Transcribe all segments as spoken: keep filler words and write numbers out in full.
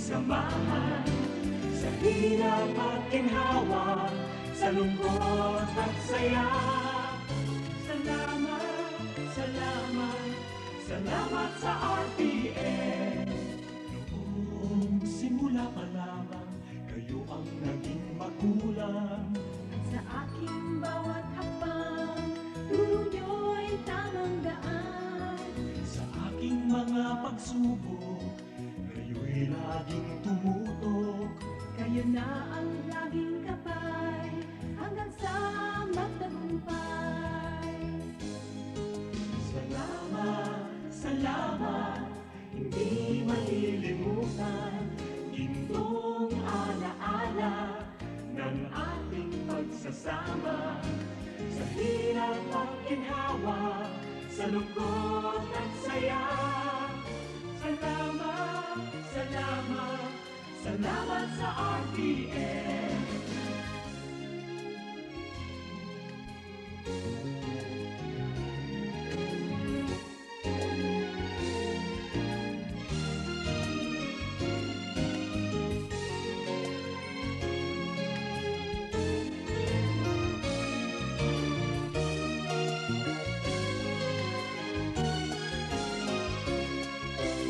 Samahan sa hirap at ginhawa, sa lungkot at saya. Salamat, salamat, salamat sa R T N. Noong simula pa lamang, kayo ang naging magulang. Sa aking bawat hakbang, turo niyo'y tamang daan. Sa aking mga pagsubok, kayo'y laging tumutok. Kayo na ang laging gabay, hanggang sa magtagumpay. Salamat, salamat, hindi malilimutan. Gintong alaala ng ating pagsasama. Sa hirap at ginhawa, sa lungkot at saya. Salamat, salamat, salamat sa R T N.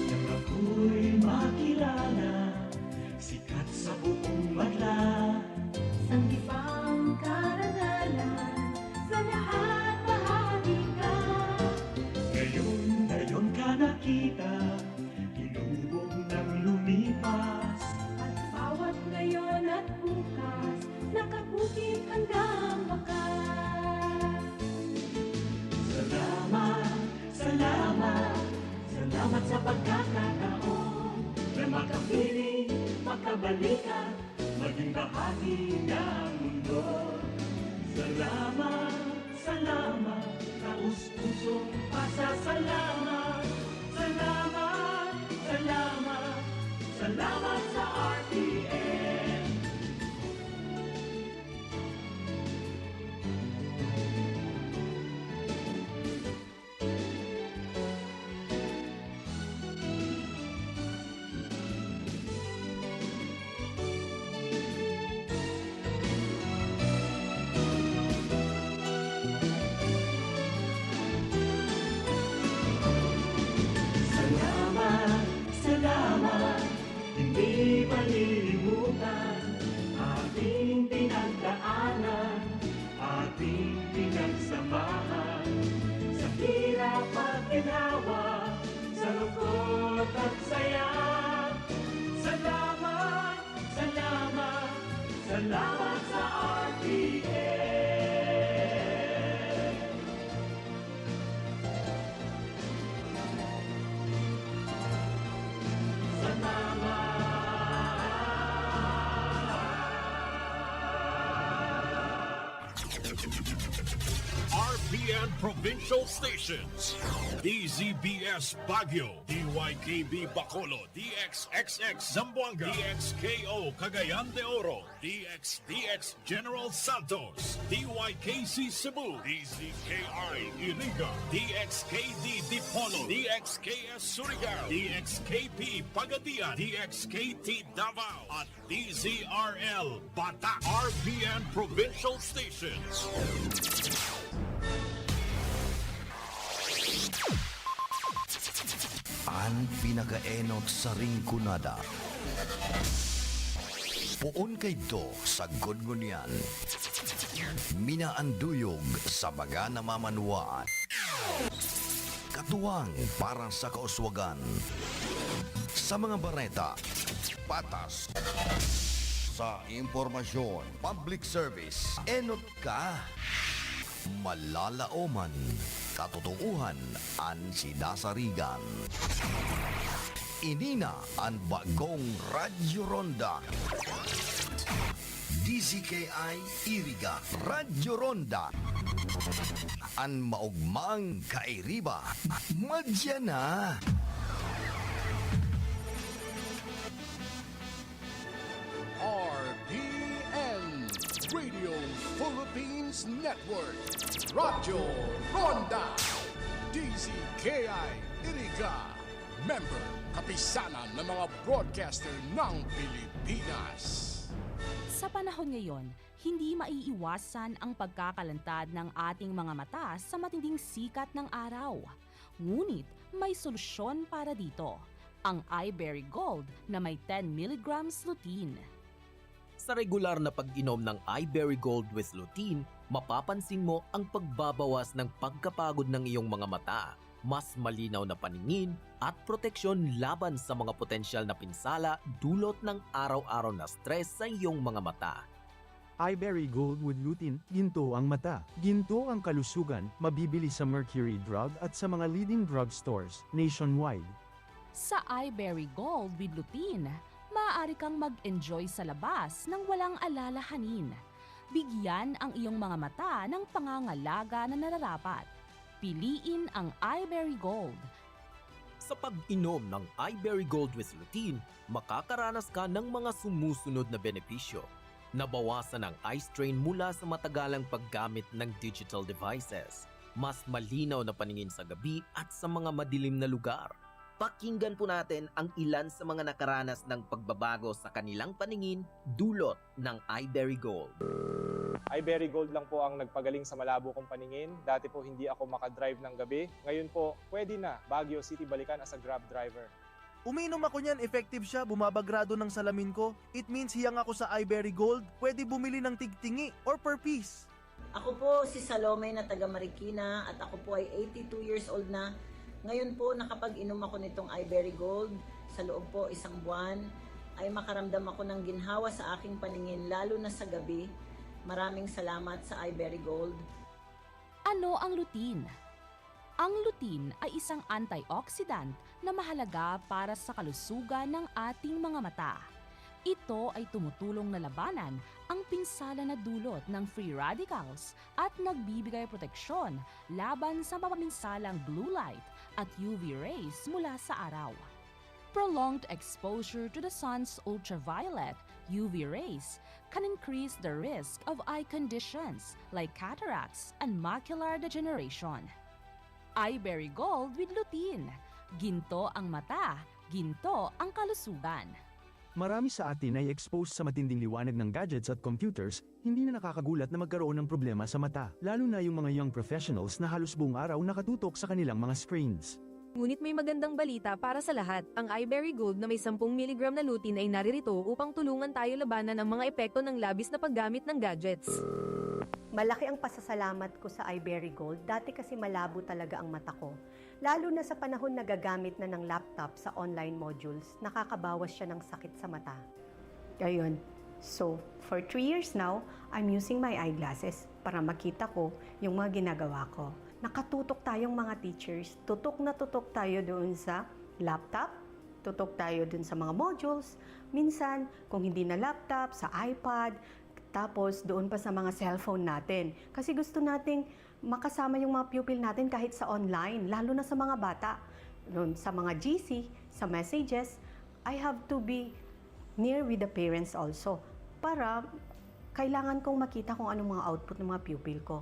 Nang ako'y makilala, sikat sa buong madla. Sanggipang karangalan, sa lahat bahagi ka. Ngayon, ngayon ka nakita, hinubog nang lumipas. At bawat ngayon at bukas, nakaputik hanggang wakas. Salamat, salamat, salamat sa pagkakataon na makapiling, makabalikan, maging bahagi ng mundo. Salamat, salamat, taos-pusong pasasalamat. Salamat, salamat, salamat sa R T N. Salamat, salamat, hindi malilimutan ating pinagdaanan, ating pinagsamahan, sa hirap at ginhawa, sa lungkot at saya. Salamat, salamat, salamat sa R T N. Salamat. R P N Provincial Stations, D Z B S Baguio, D Y K B Bacolod, D X X X Zamboanga, D X K O Cagayan de Oro, D X D X General Santos, D Y K C Cebu, D Z K I Iriga, D X K D Dipolog, D X K S Surigao, D X K P Pagadian, D X K T Davao, at D Z R L Bata, R P N Provincial Stations. An pinakaenot sa Rinconada. Poon kaidto sagkod ngunyan. Minaanduyog sa mga namamanwaan. Katuwang para sa kauswagan. Sa mga bareta, patas. Sa impormasyon, public service, enot ka. Malalaoman, katotoohan an sinasarigan. Ini na an bagong Radyo Ronda. D Z K I Iriga, Radyo Ronda. An maogmang kairiba, madya na. R P N, Radio Philippines Network, Radyo Ronda, D Z K I Iriga, Member, kapisanan ng mga broadcaster ng Pilipinas. Sa panahon ngayon, hindi maiiwasan ang pagkakalantad ng ating mga mata sa matinding sikat ng araw. Ngunit may solusyon para dito, ang Eyeberry Gold na may ten milligrams lutein. Sa regular na pag-inom ng Eyeberry Gold with Lutein, mapapansin mo ang pagbabawas ng pagkapagod ng iyong mga mata, mas malinaw na paningin, at proteksyon laban sa mga potensyal na pinsala dulot ng araw-araw na stress sa iyong mga mata. Eyeberry Gold with Lutein, ginto ang mata, ginto ang kalusugan, mabibili sa Mercury Drug at sa mga leading drugstores nationwide. Sa Eyeberry Gold with Lutein, maaari kang mag-enjoy sa labas nang walang alalahanin. Bigyan ang iyong mga mata ng pangangalaga na nararapat. Piliin ang Eyeberry Gold. Sa pag-inom ng Eyeberry Gold with Lutein, makakaranas ka ng mga sumusunod na benepisyo. Nabawasan ang eye strain mula sa matagalang paggamit ng digital devices. Mas malinaw na paningin sa gabi at sa mga madilim na lugar. Pakinggan po natin ang ilan sa mga nakaranas ng pagbabago sa kanilang paningin dulot ng Eyeberry Gold. Eyeberry Gold lang po ang nagpagaling sa malabo kong paningin. Dati po hindi ako makadrive ng gabi. Ngayon po, pwede na Baguio City balikan as a Grab driver. Uminom ako niyan, effective siya, bumabagrado ng salamin ko. It means hiyang ako sa Eyeberry Gold, pwede bumili ng tigtingi or per piece. Ako po si Salome na taga Marikina at ako po ay eighty-two years old na. Ngayon po nakapag-inom ako nitong Iberry Gold sa loob po isang buwan ay makaramdam ako ng ginhawa sa aking paningin lalo na sa gabi. Maraming salamat sa Iberry Gold. Ano ang lutein? Ang lutein ay isang antioxidant na mahalaga para sa kalusugan ng ating mga mata. Ito ay tumutulong na labanan ang pinsala na dulot ng free radicals at nagbibigay proteksyon laban sa mapaminsalang blue light at U V rays mula sa araw. Prolonged exposure to the sun's ultraviolet U V rays can increase the risk of eye conditions like cataracts and macular degeneration. Iberry Gold with lutein. Ginto ang mata, ginto ang kalusugan. Marami sa atin ay exposed sa matinding liwanag ng gadgets at computers, hindi na nakakagulat na magkaroon ng problema sa mata, lalo na yung mga young professionals na halos buong araw nakatutok sa kanilang mga screens. Ngunit may magandang balita para sa lahat. Ang Iberry Gold na may sampung miligram na lutein ay naririto upang tulungan tayo labanan ang mga epekto ng labis na paggamit ng gadgets. Malaki ang pasasalamat ko sa Iberry Gold. Dati kasi malabo talaga ang mata ko. Lalo na sa panahon na gagamit na ng laptop sa online modules, nakakabawas siya ng sakit sa mata. Ayun. So, for three years now, I'm using my eyeglasses para makita ko yung mga ginagawa ko. Nakatutok tayong mga teachers. Tutok na tutok tayo doon sa laptop. Tutok tayo doon sa mga modules. Minsan, kung hindi na laptop, sa iPad, tapos doon pa sa mga cellphone natin. Kasi gusto nating makasama yung mga pupil natin kahit sa online, lalo na sa mga bata. Doon sa mga G C, sa messages, I have to be near with the parents also para kailangan kong makita kung anong mga output ng mga pupil ko.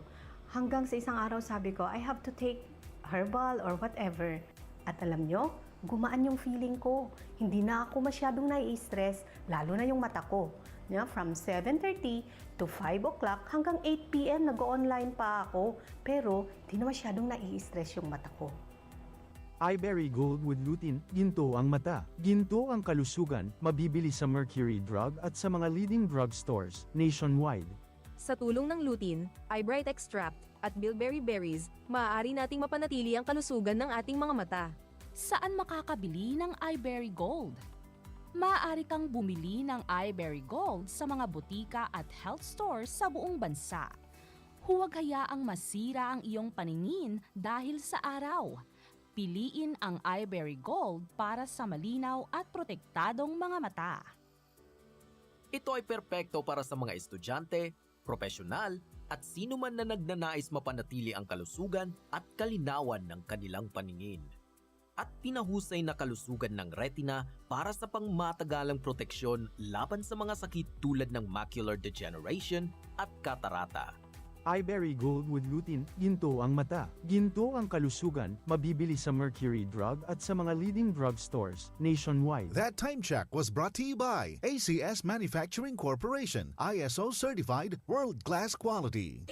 Hanggang sa isang araw sabi ko, "I have to take herbal or whatever." At alam nyo, gumaan yung feeling ko. Hindi na ako masyadong nai-stress, lalo na yung mata ko. Yeah, from seven thirty to five o'clock hanggang eight p.m. nag-online pa ako. Pero di na masyadong nai-stress yung mata ko. Iberry Gold with Lutein, ginto ang mata, ginto ang kalusugan, mabibili sa Mercury Drug at sa mga leading drugstores nationwide. Sa tulong ng lutein, eyebright extract, at bilberry berries, maaari nating mapanatili ang kalusugan ng ating mga mata. Saan makakabili ng Iberry Gold? Maaari kang bumili ng Iberry Gold sa mga botika at health store sa buong bansa. Huwag hayaang masira ang iyong paningin dahil sa araw. Piliin ang Iberry Gold para sa malinaw at protektadong mga mata. Ito ay perpekto para sa mga estudyante, profesional, at sino man na nagnanais mapanatili ang kalusugan at kalinawan ng kanilang paningin. At pinahusay na kalusugan ng retina para sa pangmatagalang proteksyon laban sa mga sakit tulad ng macular degeneration at katarata. Iberry Gold with Lutein, ginto ang mata, ginto ang kalusugan, mabibili sa Mercury Drug at sa mga leading drugstores nationwide. That time check was brought to you by A C S Manufacturing Corporation, I S O certified, world-class quality.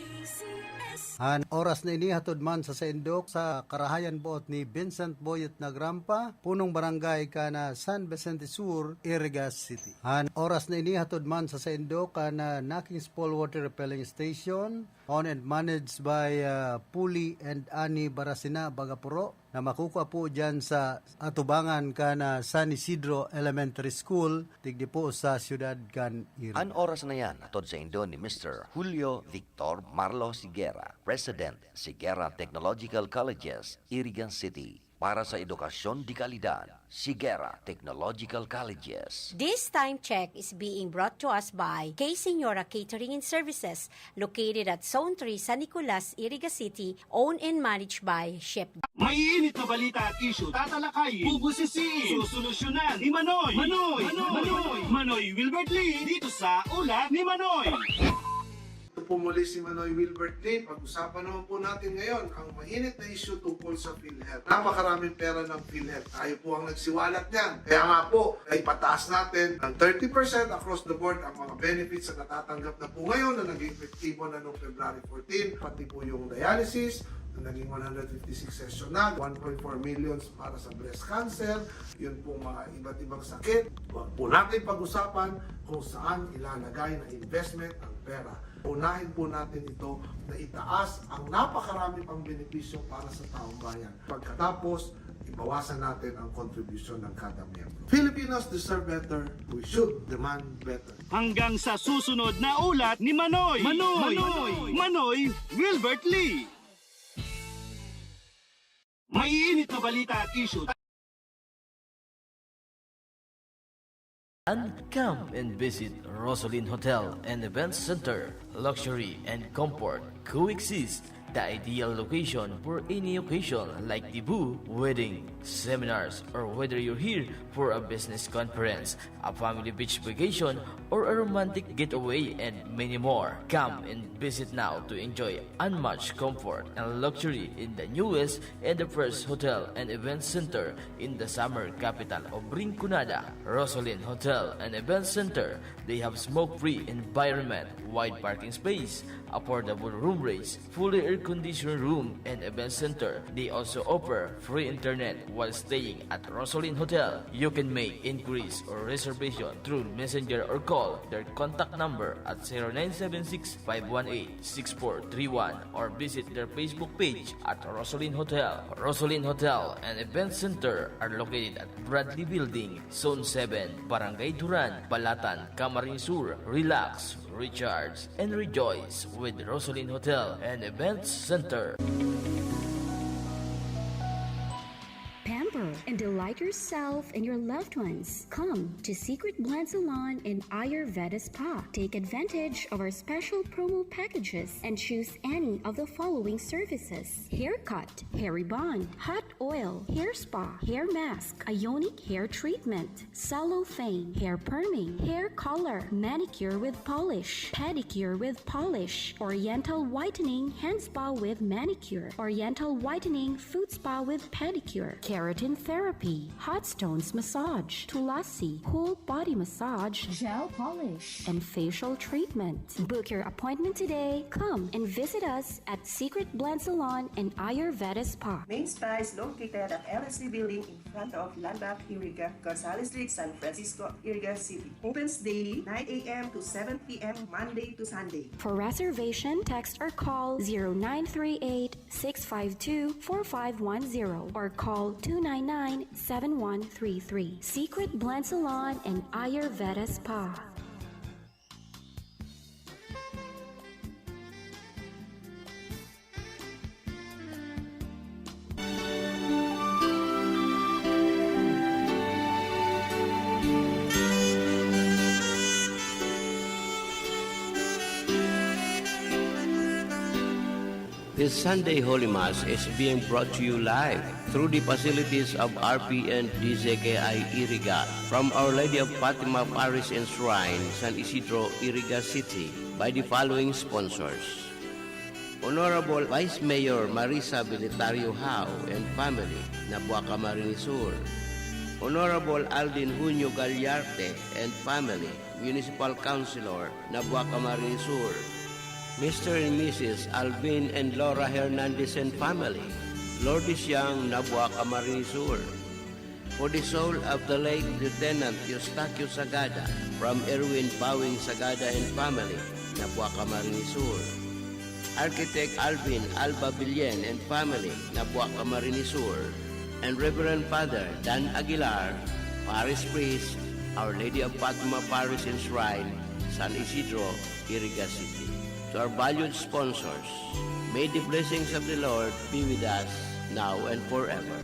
An oras na ini hatod man sa saindo sa karahayan boot ni Vincent Boyet Nagrampa, punong barangay kan San Vicente Sur, Iriga City. An oras na ini hatod man sa saindo kan Nakings Fall Water Refilling Station, owned and managed by, ah, Puli and Ani Barasina Bagapuro, na makukua po diyan sa atubangan kan San Isidro Elementary School, digdi po sa siyudad kan Iriga. An oras na yan, hatod saindo ni Mister Julio Victor Marlo Sigera, President, Sigera Technological Colleges, Iriga City. Para sa edukasyon de kalidad, Sigera Technological Colleges. This time check is being brought to us by K Señora Catering and Services, located at Zone three, San Nicolas, Iriga City, owned and managed by Chef. Maiinit na balita at issue, tatalakayin, bubusisiin, susolusyonan ni Manoy. Manoy! Manoy! Manoy Wilbert Lee, dito sa Ulat ni Manoy. Ito po muli si Manoy Wilbert Lee. Pag-usapan naman po natin ngayon ang mainit na issue tungkol sa PhilHealth. Napakaraming pera ng PhilHealth. Tayo po ang nagsiwalat niyan. Kaya nga po, ipataas natin ng thirty percent across the board ang mga benefits na natatanggap na po ngayon na naging epektibo na noong February fourteen, pati po yung dialysis na naging one hundred fifty-six session na, one point four millions para sa breast cancer, yun pong mga iba't ibang sakit. Huwag po natin pag-usapan kung saan ilalagay na investment ang pera. Unahin po natin ito na itaas ang napakarami pang benepisyo para sa taong bayan. Pagkatapos, ibawasan natin ang kontribusyon ng kada miyembro. Filipinos deserve better. We should demand better. Hanggang sa susunod na ulat ni Manoy. Manoy! Manoy! Manoy Wilbert Lee. Maiinit na balita at issue. And come and visit Rosalyn Hotel and Event Center. Luxury and comfort coexist. The ideal location for any occasion like debut, wedding, seminars, or whether you're here for a business conference, a family beach vacation, or a romantic getaway, and many more. Come and visit now to enjoy unmatched comfort and luxury in the newest and the first hotel and event center in the summer capital of Rinconada. Rosalyn Hotel and Event Center. They have smoke-free environment, wide parking space, affordable room rates, fully air-conditioned room and event center. They also offer free internet while staying at Rosalyn Hotel. You can make inquiries or reservation through messenger or call their contact number at zero nine seven six, five one eight, six four three one or visit their Facebook page at Rosalyn Hotel. Rosalyn Hotel and Event Center are located at Bradley Building, Zone seven, Barangay Duran, Balatan, Camarines Sur. Relax, recharge, and rejoice with Rosalyn Hotel and Event Center. Pamper and delight yourself and your loved ones. Come to Secret Blend Salon and Ayurveda Spa. Take advantage of our special promo packages and choose any of the following services: haircut, hair rebond, hot oil, hair spa, hair mask, ionic hair treatment, cellophane, hair perming, hair color, manicure with polish, pedicure with polish, oriental whitening, hand spa with manicure, oriental whitening, foot spa with pedicure, keratin therapy, hot stones massage, tulasi, whole body massage, gel polish, and facial treatment. Book your appointment today. Come and visit us at Secret Blend Salon and Ayurveda Spa. Main Spa is located at L S C Building in front of Landmark Iriga, Gonzales Street, San Francisco, Iriga City. Opens daily, nine a m to seven p m, Monday to Sunday. For reservation, text or call zero nine three eight, six five two, four five one zero or call two nine nine, seven one three three. Secret Blend Salon and Ayurveda Spa. This Sunday Holy Mass is being brought to you live through the facilities of R P N D Z K I Iriga from Our Lady of Fatima Parish and Shrine, San Isidro, Iriga City, by the following sponsors. Honorable Vice Mayor Marisa Bilitario Howe and family, Nabuac, Camarines Sur. Honorable Aldin Junio Gallarte and family, Municipal Councilor, Nabuac, Camarines Sur. Mister and Missus Alvin and Laura Hernandez and family, Lourdes Yang, Nabuac, Camarines Sur. For the soul of the late Lieutenant Eustaquio Sagada, from Erwin Bawing Sagada and family, Nabuac, Camarines Sur. Architect Alvin Alba Billen and family, Nabuac, Camarines Sur. And Reverend Father Dan Aguilar, Parish Priest, Our Lady of Fatima Parish and Shrine, San Isidro, Iriga City. To our valued sponsors, may the blessings of the Lord be with us now and forever.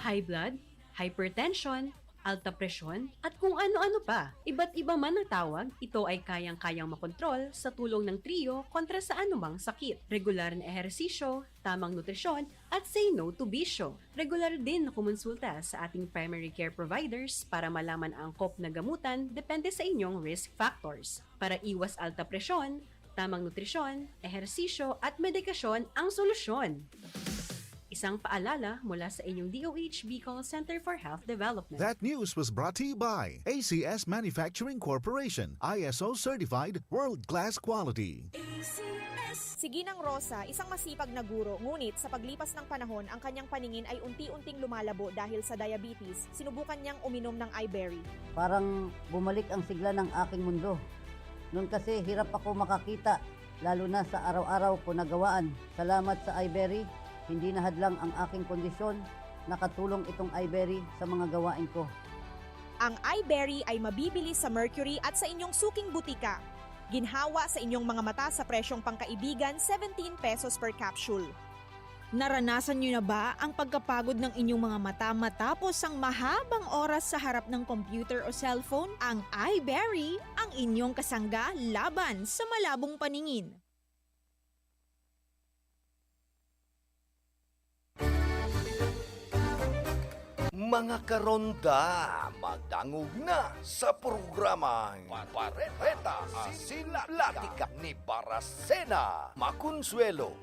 High blood, hypertension, alta presyon, at kung ano-ano pa. Iba't iba man ang tawag, ito ay kayang-kayang makontrol sa tulong ng Trio kontra sa anumang sakit. Regular na ehersisyo, tamang nutrisyon, at say no to bisyo. Regular din na kumonsulta sa ating primary care providers para malaman ang angkop na gamutan depende sa inyong risk factors. Para iwas alta presyon, tamang nutrisyon, ehersisyo, at medikasyon ang solusyon. Isang paalala mula sa inyong D O H Bicol Center for Health Development. That news was brought to you by A C S Manufacturing Corporation, I S O certified, world-class quality. Si Ginang Rosa, isang masipag na guro, ngunit sa paglipas ng panahon, ang kanyang paningin ay unti-unting lumalabo dahil sa diabetes. Sinubukan niyang uminom ng iBerry. Parang bumalik ang sigla ng aking mundo. Noon kasi hirap ako makakita, lalo na sa araw-araw ko na gawaan. Salamat sa iBerry, hindi na hadlang ang aking kondisyon. Nakatulong itong iBerry sa mga gawain ko. Ang iBerry ay mabibili sa Mercury at sa inyong suking butika. Ginhawa sa inyong mga mata sa presyong pangkaibigan, seventeen pesos per capsule. Naranasan niyo na ba ang pagkapagod ng inyong mga mata matapos ang mahabang oras sa harap ng computer o cellphone? Ang iBerry, ang inyong kasangga laban sa malabong paningin. Mga karonda, magdangog na sa programang Pareta Asin Platika ni Baracena Maconsuelo.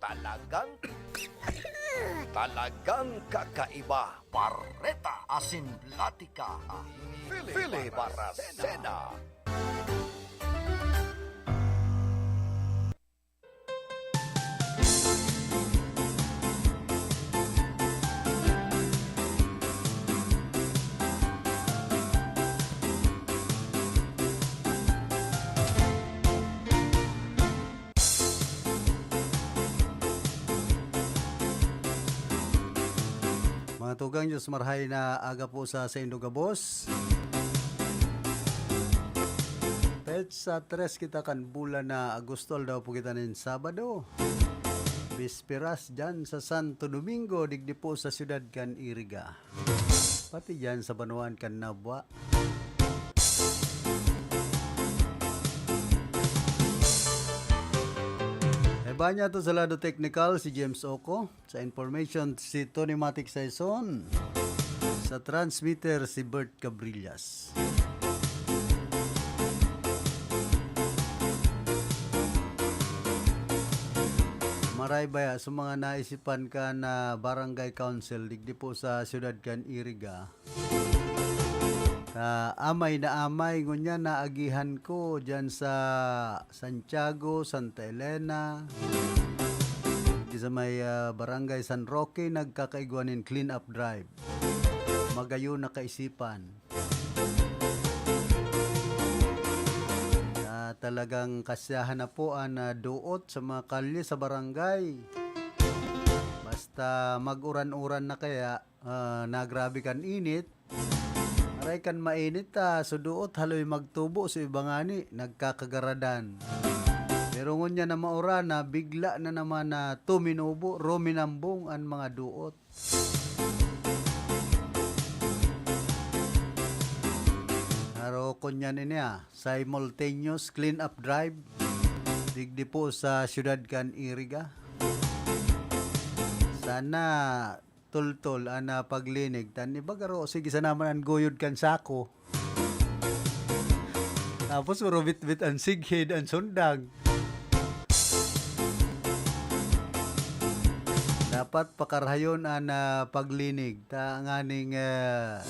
Talagang, talagang kakaiba. Pareta Asin Platika ni Philly Baracena. Mga tugang, Diyos marhay na aga po sa saindo gabos. Petsa tres kita kan bulan na Agosto, aldaw po kita nin Sabado. Bisperas dyan sa Santo Domingo, digdi po sa siyudad kan Iriga. Pati dyan sa banwaan kan Nabua. Iba niya to sa lado teknikal, si James Oco. Sa information, si Tony Matic Saison. Sa transmitter, si Bert Cabrillas. Maray baya sa mga naisipan ka na barangay council digdi po sa siyudad kan Iriga. Ah, amay na amay, ngunyan naagihan ko dyan sa Santiago, Santa Elena, di sa may, ah, Barangay San Roque, nagkakaigwa nin clean-up drive. Magayon na kaisipan. Na talagang kasiyahan na po ang, ah, duot sa mga kalye sa barangay. Basta mag-uran-uran na kaya, ah, na grabe kan init. Aray kan mainit ta, so duot haloy magtubo, so iba ngani, nagkakagaradan. Pero ngunyan na mauran na, bigla na naman na tuminubo, ruminambong an mga duot. Pero kunyan ini, ah, simultaneous clean-up drive digdi po sa siyudad kan Iriga. Sana tultol an, ah, paglinig. Tan iba garo, sige sana man an guyod kan sako. Tapos puro bitbit an sighid, an sundang. Dapat pakarahayon an, ah, paglinig. Ta nganing, ah,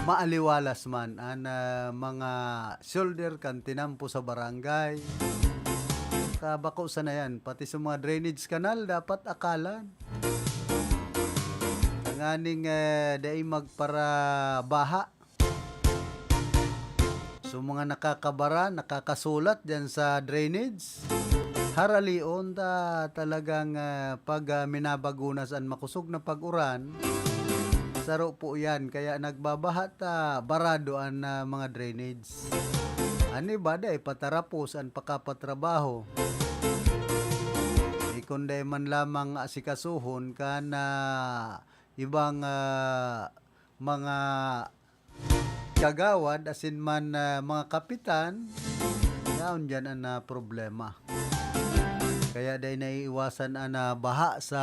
maaliwalas man an, ah, mga shoulder kan tinampo sa barangay. Kabako sana yan. Pati sa mga drainage canal, dapat akalan. Tanganing, eh, dai magparabaha. So, mga nakakabara, nakakasulat diyan sa drainage, haralion ta talagang, eh, pag, ah, minabagunas an makosog na pag-uran, saro po yan. Kaya nagbabaha ta, barado an, ah, mga drainage. An iba, dai patarapos an pakapatrabaho. Di kundi man lamang asikasuhon kan, ah, ibang, ah, mga kagawad asin man, ah, mga kapitan, yaon diyan an, ah, problema. Kaya dai naiiwasan an, ah, baha sa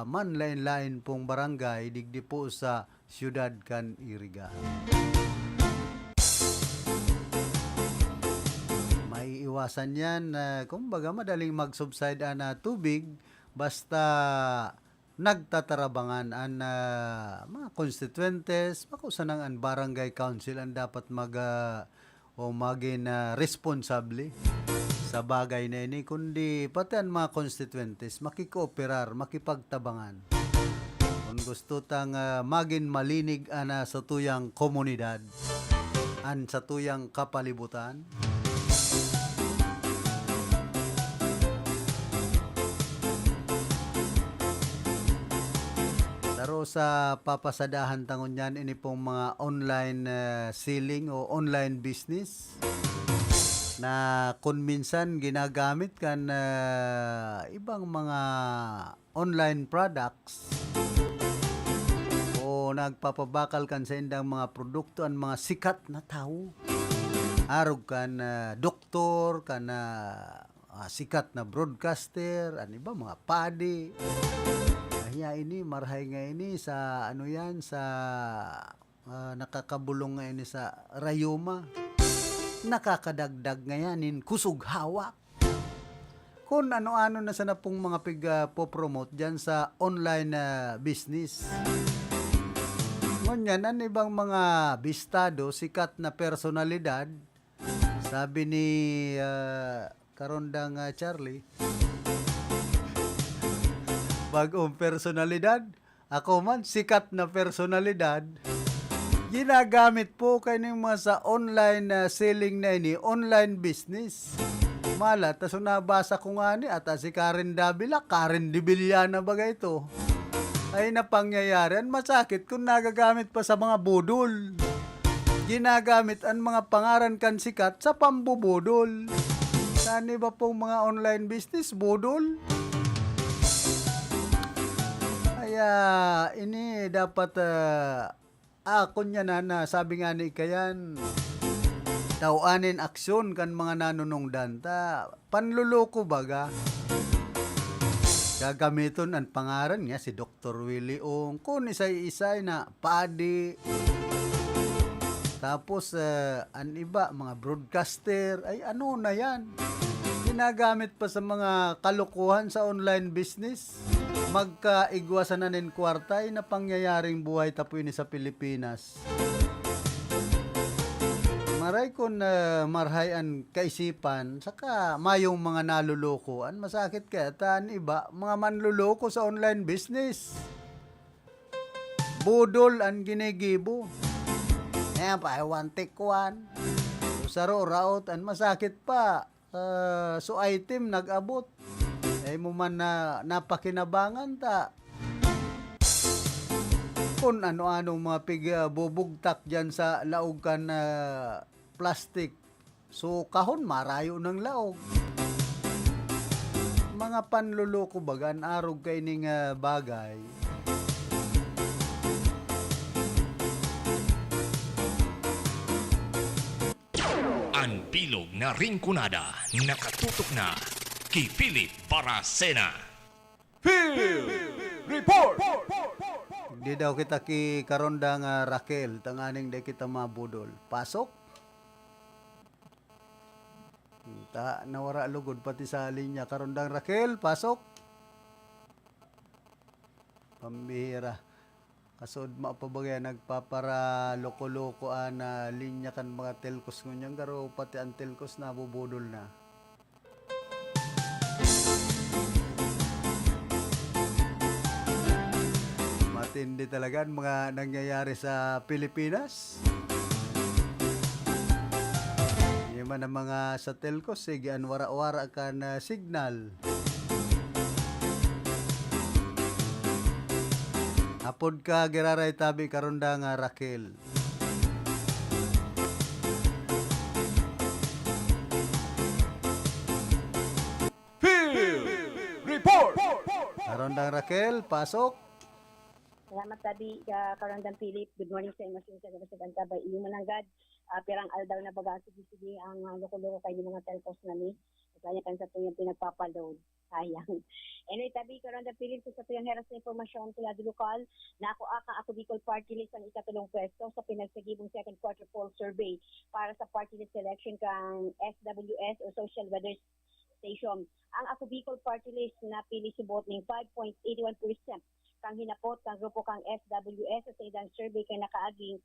manlain-lain pong barangay digdi po sa siyudad kan Iriga. Maiiwasan yan, ah, kumbaga madaling mag-subside an, ah, tubig basta nagtatarabangan an, ah, mga konstituyentes, bako sanang an barangay council an dapat mag, ah, o magin, ah, responsable sa bagay na ini, kundi pati an mga konstituyentes makikooperar, makipagtabangan. Kun gusto tang, ah, magin malinig an, ah, satuyang komunidad, an satuyang kapalibutan. Saro sa papasadahan ta ngunyan, ini pong mga online, eh, selling o online business na kun minsan ginagamit kan, eh, ibang mga online products o nagpapabakal kan saindang mga produkto an mga sikat na tawo. Arog kan, ah, doktor, kan, ah, ah, sikat na broadcaster, an iba mga padi. Kaya ini, marhay nga ini sa ano yan, sa, ah, nakakabulong nga ini sa rayuma. Nakakadagdag nga yan nin kusog hawak. Kun ano-ano na sana pong mga pig, ah, popromote diyan sa online, ah, business. Ngunyan, an ibang mga bistado, sikat na personalidad, sabi ni, ah, Karondang, ah, Charlie, bagong personalidad, ako man, sikat na personalidad, ginagamit po kaining mga sa online na selling na ini, online business. Mala, ta so nabasa ko ngani, ata si Karen Davila, Karen de Villana baga ito. Ay, napangyayari. An masakit kun nagagamit pa sa mga budol. Ginagamit an mga pangaran kan sikat sa pambubudol. Sa iba pong mga online business, budol. Kaya, ini dapat, ah, ah, kun yan na, na, sabi nga ni Kayan, tawanin aksyon kan mga nanunungdan ta. Panloloko baga. Gagamiton an pangaran niya si Doktor Willie Ong. Kun isay-isay na padi. Tapos, eh, an iba, mga broadcaster. Ay, ano na yan? Ginagamit pa sa mga kalokohan sa online business. Magkaigwa sana nin kwarta, ay napangyayaring buhay ta po ini sa Pilipinas. Maray kun, ah, marhay an kaisipan, saka mayong mga naloloko. An masakit kaya ta an iba, mga manloloko sa online business. Budol an ginigibo. Ayan pa, one take one. So, saro, raot, an masakit pa. Ah, so item nag-abot. Ay mo man na napakinabangan ta. Kun ano-anong mga pig, ah, bubugtak diyan sa laog kan, ah, plastic. So, kahon marayo ng laog. Mga panloloko baga an arog kaining, ah, bagay. An bilog na Rinconada nakatutok na ki Philip Baracena. Phil! Report! Di daw kita ki Karondang, ah, Raquel, tanganing di kita mabudol. Pasok? Ta, nawara lugod pati sa linya. Karondang Raquel, pasok? Pambihira. Kasod mo pa ba yan, nagpaparaloko-loko an, ah, linya kan mga telcos ngunyan, garo pati ang telcos nabubudol na. Matindi talaga ang mga nangyayari sa Pilipinas. Yan man ang mga sa telcos, sige, an wara-wara kan, ah, signal. Apod ka, giraray tabi, Karondang, ah, Raquel. Field Report! Karondang Raquel, pasok. Salamat, Tabi, ka Karondang Philip. Good morning sa imo, sa Gabasag Antabay. Iyo mananggad, ah, pirang aldaw na baga, sige-sige ang, ah, loko-loko kay mga telcos na ni. Kaya kan sa tuyang pinagpapaload. Sayang. Anyway, Tabi, Karondang Philip, sa tuyang heras na impormasyon, sa Lado Lokal, nakuha kang Ako Bicol Party List ang ikatulong pwesto sa pinagsagibong second quarter poll survey para sa party list selection kang S W S o Social Weather Station. Ang Ako Bicol Party List napili subot ning five point eight one percent kang hinapot kang grupo kang S W S sa saindang survey kay nakaaging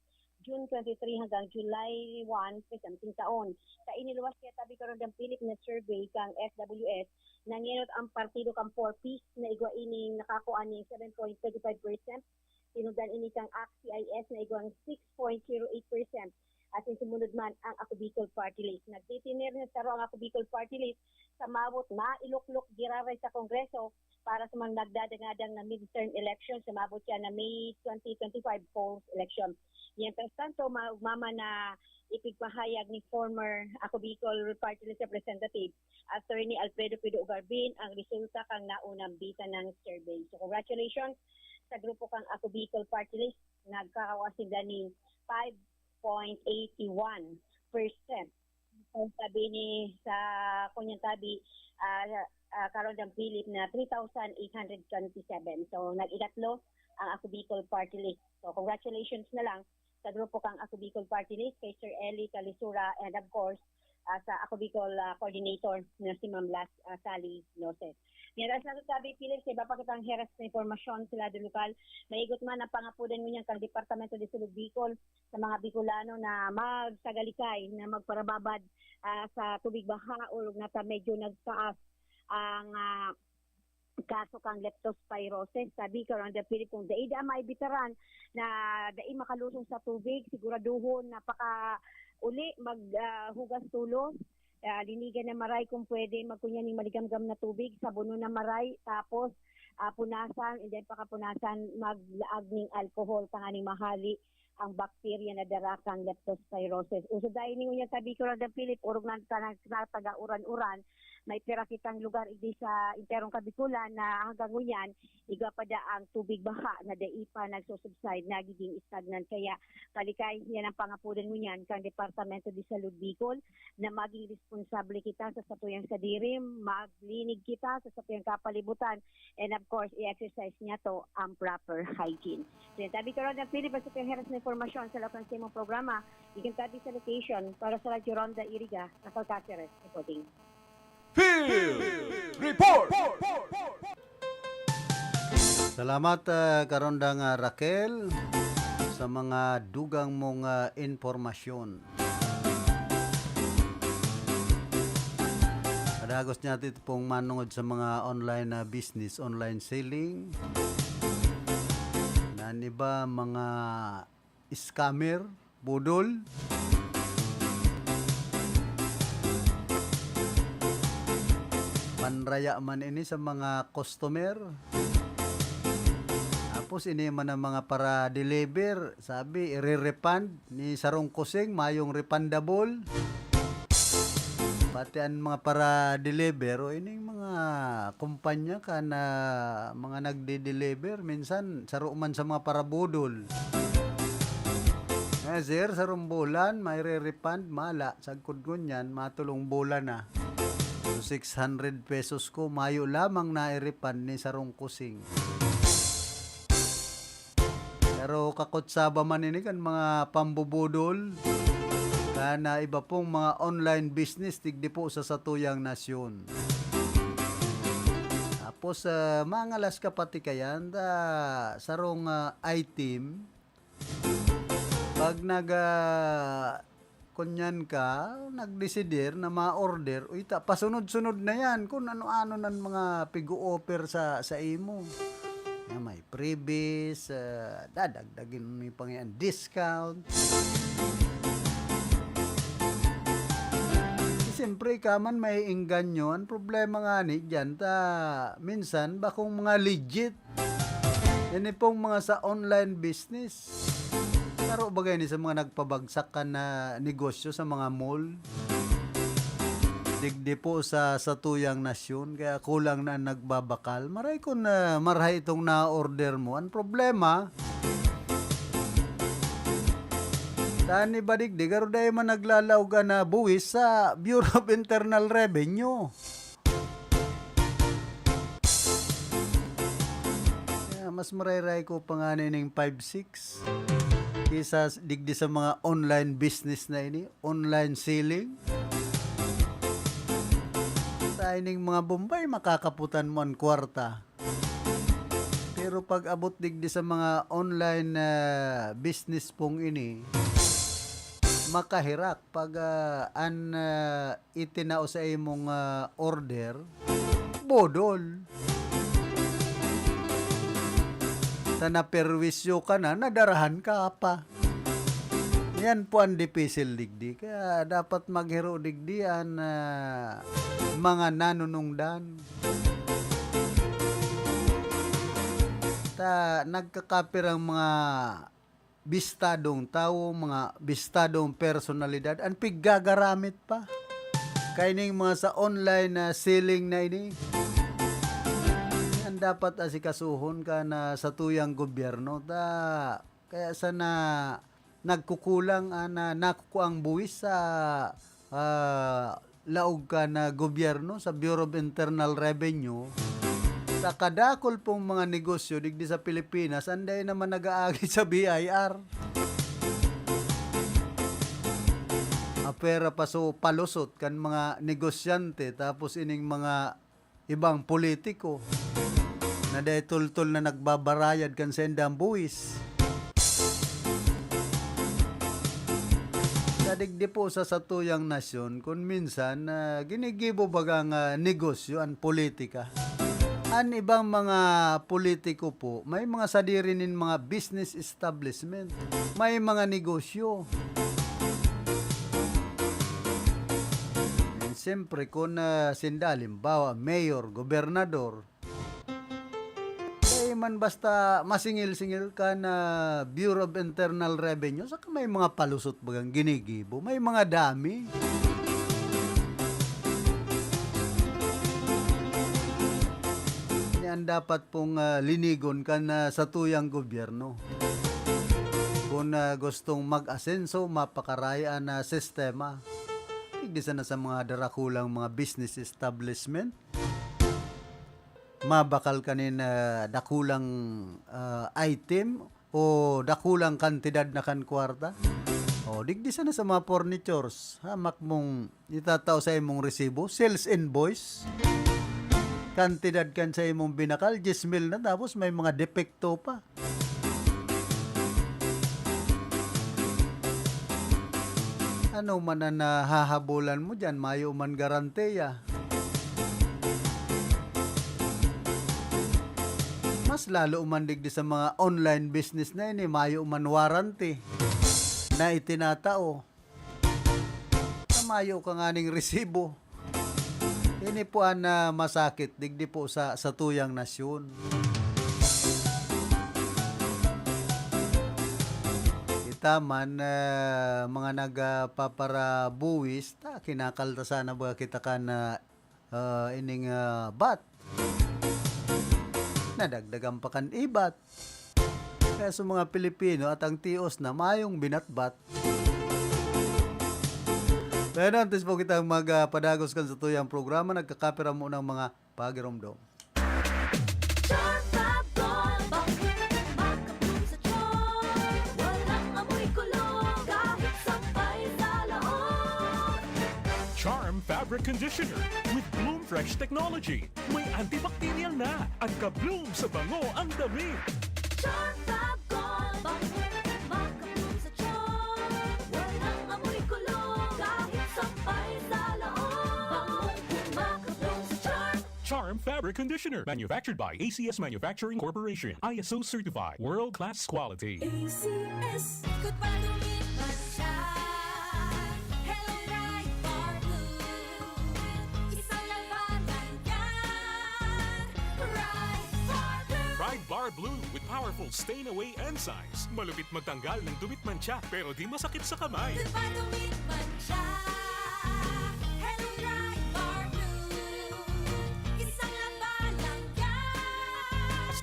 June twenty-three hanggang July one, presenteng taon. Sa iniluwas niya, Tabi, Karondang Philip, na survey kang S W S, nangenot ang partido kang Four Ps na igwa ining nakakua ning seven point twenty five percent. Tinugdan ini kang ACT-CIS na igwang six point zero eight percent. Asin sumunod man ang Ako Bicol Party List. Nagtitiner na saro ang Ako Bicol Party List sa mawot na iluklok giraray sa Kongreso para sa mga nagdadangadang na midterm election sa mabot siya na May twenty twenty-five polls election. Mientras tanto, maugmama na ipigpahayag ni former Ako Bicol Party List Representative Attorney Alfredo Pido Ugarbin ang resulta kang naunang bisa ng survey. So, congratulations sa grupo kang Ako Bicol Party List. Nagkakawa sila ni five point eight one percent. Ang sabi ni sa kunyang tabi, ah, ah, Karondang Philip na three thousand eight hundred twenty-seven. So, nag-ikatlo ang Ako Bicol Party List. So, congratulations na lang sa grupo kang Ako Bicol Party List, kay Sir Eli Calisura, and of course, ah, sa Ako Bicol, ah, Coordinator na si Ma'am Las, ah, Sally Loses. Mientras nagsasabi, Philip, sa iba pa kitang heras na impormasyon sa Lado Lokal, maigot man ang pangapudan ngunyan kang Departamento de Salud Bicol sa mga Bicolano na magsagalikay na magparababad, ah, sa tubig baha o na ta medyo nagtaas ang, ah, kaso kang leptospirosis. Sabi, Karondang Philip, kung dai da maibitaran na dai makalusong sa tubig, siguraduhon na pakauli, mag, ah, hugas tulos, ah, linigan na maray kung pwede, magkunya ning maligamgam na tubig, sabonon na maray, tapos, ah, punasan, and then pakapunasan, maglaag ning alcohol, tanganing mahali ang bakterya na dara kang leptospirosis. Uso dai ni ngunyan sa Bicol, Karondang Philip, orog na ta-, na taga Uran-Uran, may pira kitang lugar idi sa enterong Kabikulan na hanggang ngunyan, igwa pa da ang tubig baha na dai pa nagsusubside, nagiging stagnant. Kaya, palikay, yan ang pangapudan ngunyan kang Departamento de Salud Bicol na maging responsable kita sa satuyang sadiri, maglinig kita sa satuyang kapalibutan, and of course, i-exercise niya to ang proper hygiene. Yan, tabi ko ron, Philip, basta kaya heras na impormasyon sa lahat ng simong programa, ikan tabi sa location para sa Radyo Ronda Iriga, Nakal Caceres, reporting. Field Report! Salamat, ah, Karondang, ah, Raquel, sa mga dugang mong, ah, impormasyon. Kadagos niya ito pong manungod sa mga online na business, online selling. Na an iba, mga scammer, budol. Panraya man ini sa mga customer. Tapos ini man ang mga para-deliver, sabi, ire-refund ni sarong kusing, mayong refundable. Pati an mga para-deliver, o ining mga kumpanya kan, ah, mga nagde-deliver, minsan saro man sa mga parabudol. Eh, sir, sarong bulan, maire-refund, mala, sagkod ngunyan, matulong bulan na. So, six hundred pesos ko, mayo lamang na i-refund ni sarong kusing. Pero kakutsaba man ini kan mga pambubudol, kan, ah, iba pong mga online business digdi po sa satuyang nasyon. Tapos, ah, mangalas ka pati kayan, ta sarong, ah, item, pag nag, ah, kunyan ka, nagdesider na ma-order, uy, ta pasunod-sunod na yan kung ano-ano nan mga pig-o-offer sa, sa imo. Na may freebies, ah, dadagdagin mo pa yan, discount. Siyempre, ka man may engganyo. Ang problema nga ni dyan, ta minsan, bakong mga legit. Yan pong mga sa online business. Klaro ba gani sa mga nagpabagsak kan, ah, negosyo sa mga mall? Digdi po sa satuyang nasyon, kaya kulang na ang nagbabakal. Maray kun, ah, marahay itong na-order mo. Ang problema, tani ba digdi, garo dai man naglalaog an, ah, buwis sa Bureau of Internal Revenue. Kaya mas marayray ko pa nga ning five six kaysa s-, digdi sa mga online business na ini, online selling. Sa ining mga Bombay, makakaputan mo ang kwarta. Pero pag abot digdi sa mga online, ah, business pong ini, makahirak pag, ah, an, ah, itinao sa imong, ah, order, bodol. Ta naperwisyo ka na, nadarahan ka pa. Yan po ang dipisil digdi. Kaya dapat maghiro digdi an, ah, mga nanunungdan. Ta nagkakapirang mga bistadong tawo, mga bistadong personalidad, an piggagaramit pa. Kaining mga sa online na selling na ini, an dapat asikasuhon kan satuyang gobyerno. Ta, kaya sana nagkukulang an, ah, nakukuang buwis sa, ah, laog kan gobyerno, sa Bureau of Internal Revenue, sa kadakul pong mga negosyo digdi sa Pilipinas, an dai naman nag-aagi sa B I R. Apwera pa so palusot kan mga negosyante, tapos ining mga ibang politiko na dai toltol na nagbabarayad kan saindang buwis. Sa digdi po sa satuyang nasyon, kun minsan, ah, ginigibo bagang, ah, negosyo an politika. An ibang mga politiko po, may mga sadiri nin mga business establishment, may mga negosyo. And siyempre, kun, ah, sinda, halimbawa, mayor, gobernador, dai man basta masingil-singil kan Bureau of Internal Revenue, saka may mga palusot bagang ginigibo, may mga dami. Yan dapat pong, ah, linigon kan, ah, satuyang gobyerno. Kun, ah, gustong mag-asenso, mapakaraya na sistema. Digdi sana sa mga darakulang mga business establishment, mabakal kanin, ah, dakulang, ah, item o dakulang kantidad na kan kwarta. O, digdi sana sa mga furnitures, hamak mong itatao sa imong resibo, sales invoice. Kantidad kan sa imong binakal, diyes mil na, tapos may mga depekto pa. Ano man ang nahahabulan mo diyan, mayo man garantiya. Mas lalo man digdi sa mga online business na ini, mayo man warranty na itinatao. Na mayo ka nganing resibo. Ini po an, ah, masakit digdi po sa, sa tuyang nasyon. Kita man, ah, mga nagpaparabuwis, ta kinakaltasan na ba kita kan, ah, ah, ining, ah, bat? Nadagdagan pa kan ibat. Kaya sa mga Pilipino at ang tios na mayong binatbat. Pero antes po kitang magpadagos kan sa tuyang programa, nagkakapira mo ng mga pagiromdom. Sharp Pop Gold, bakit makapulong sa char? Fabric conditioner with Bloom Fresh technology. May antibacterial na. An ka-bloom sa bango ang damit. Charm Fab Gold. Bango, maka-bloom sa charm. Walang amoy kulog kahit sampay sa loob. Bango, maka-bloom sa charm. Charm Fabric Conditioner. Manufactured by A C S Manufacturing Corporation. I S O certified. World class quality. A C S. Ikot pa, dumit man siya. Hello, Pride Bar Blue. Isang labanan yan. Pride Bar Blue. Pride Bar Blue with powerful stain away enzymes. Malupit magtanggal ng dumit mantsa, pero di masakit sa kamay. Ikot pa, dumit man siya. Hello, Pride Bar Blue. Isang labanan yan.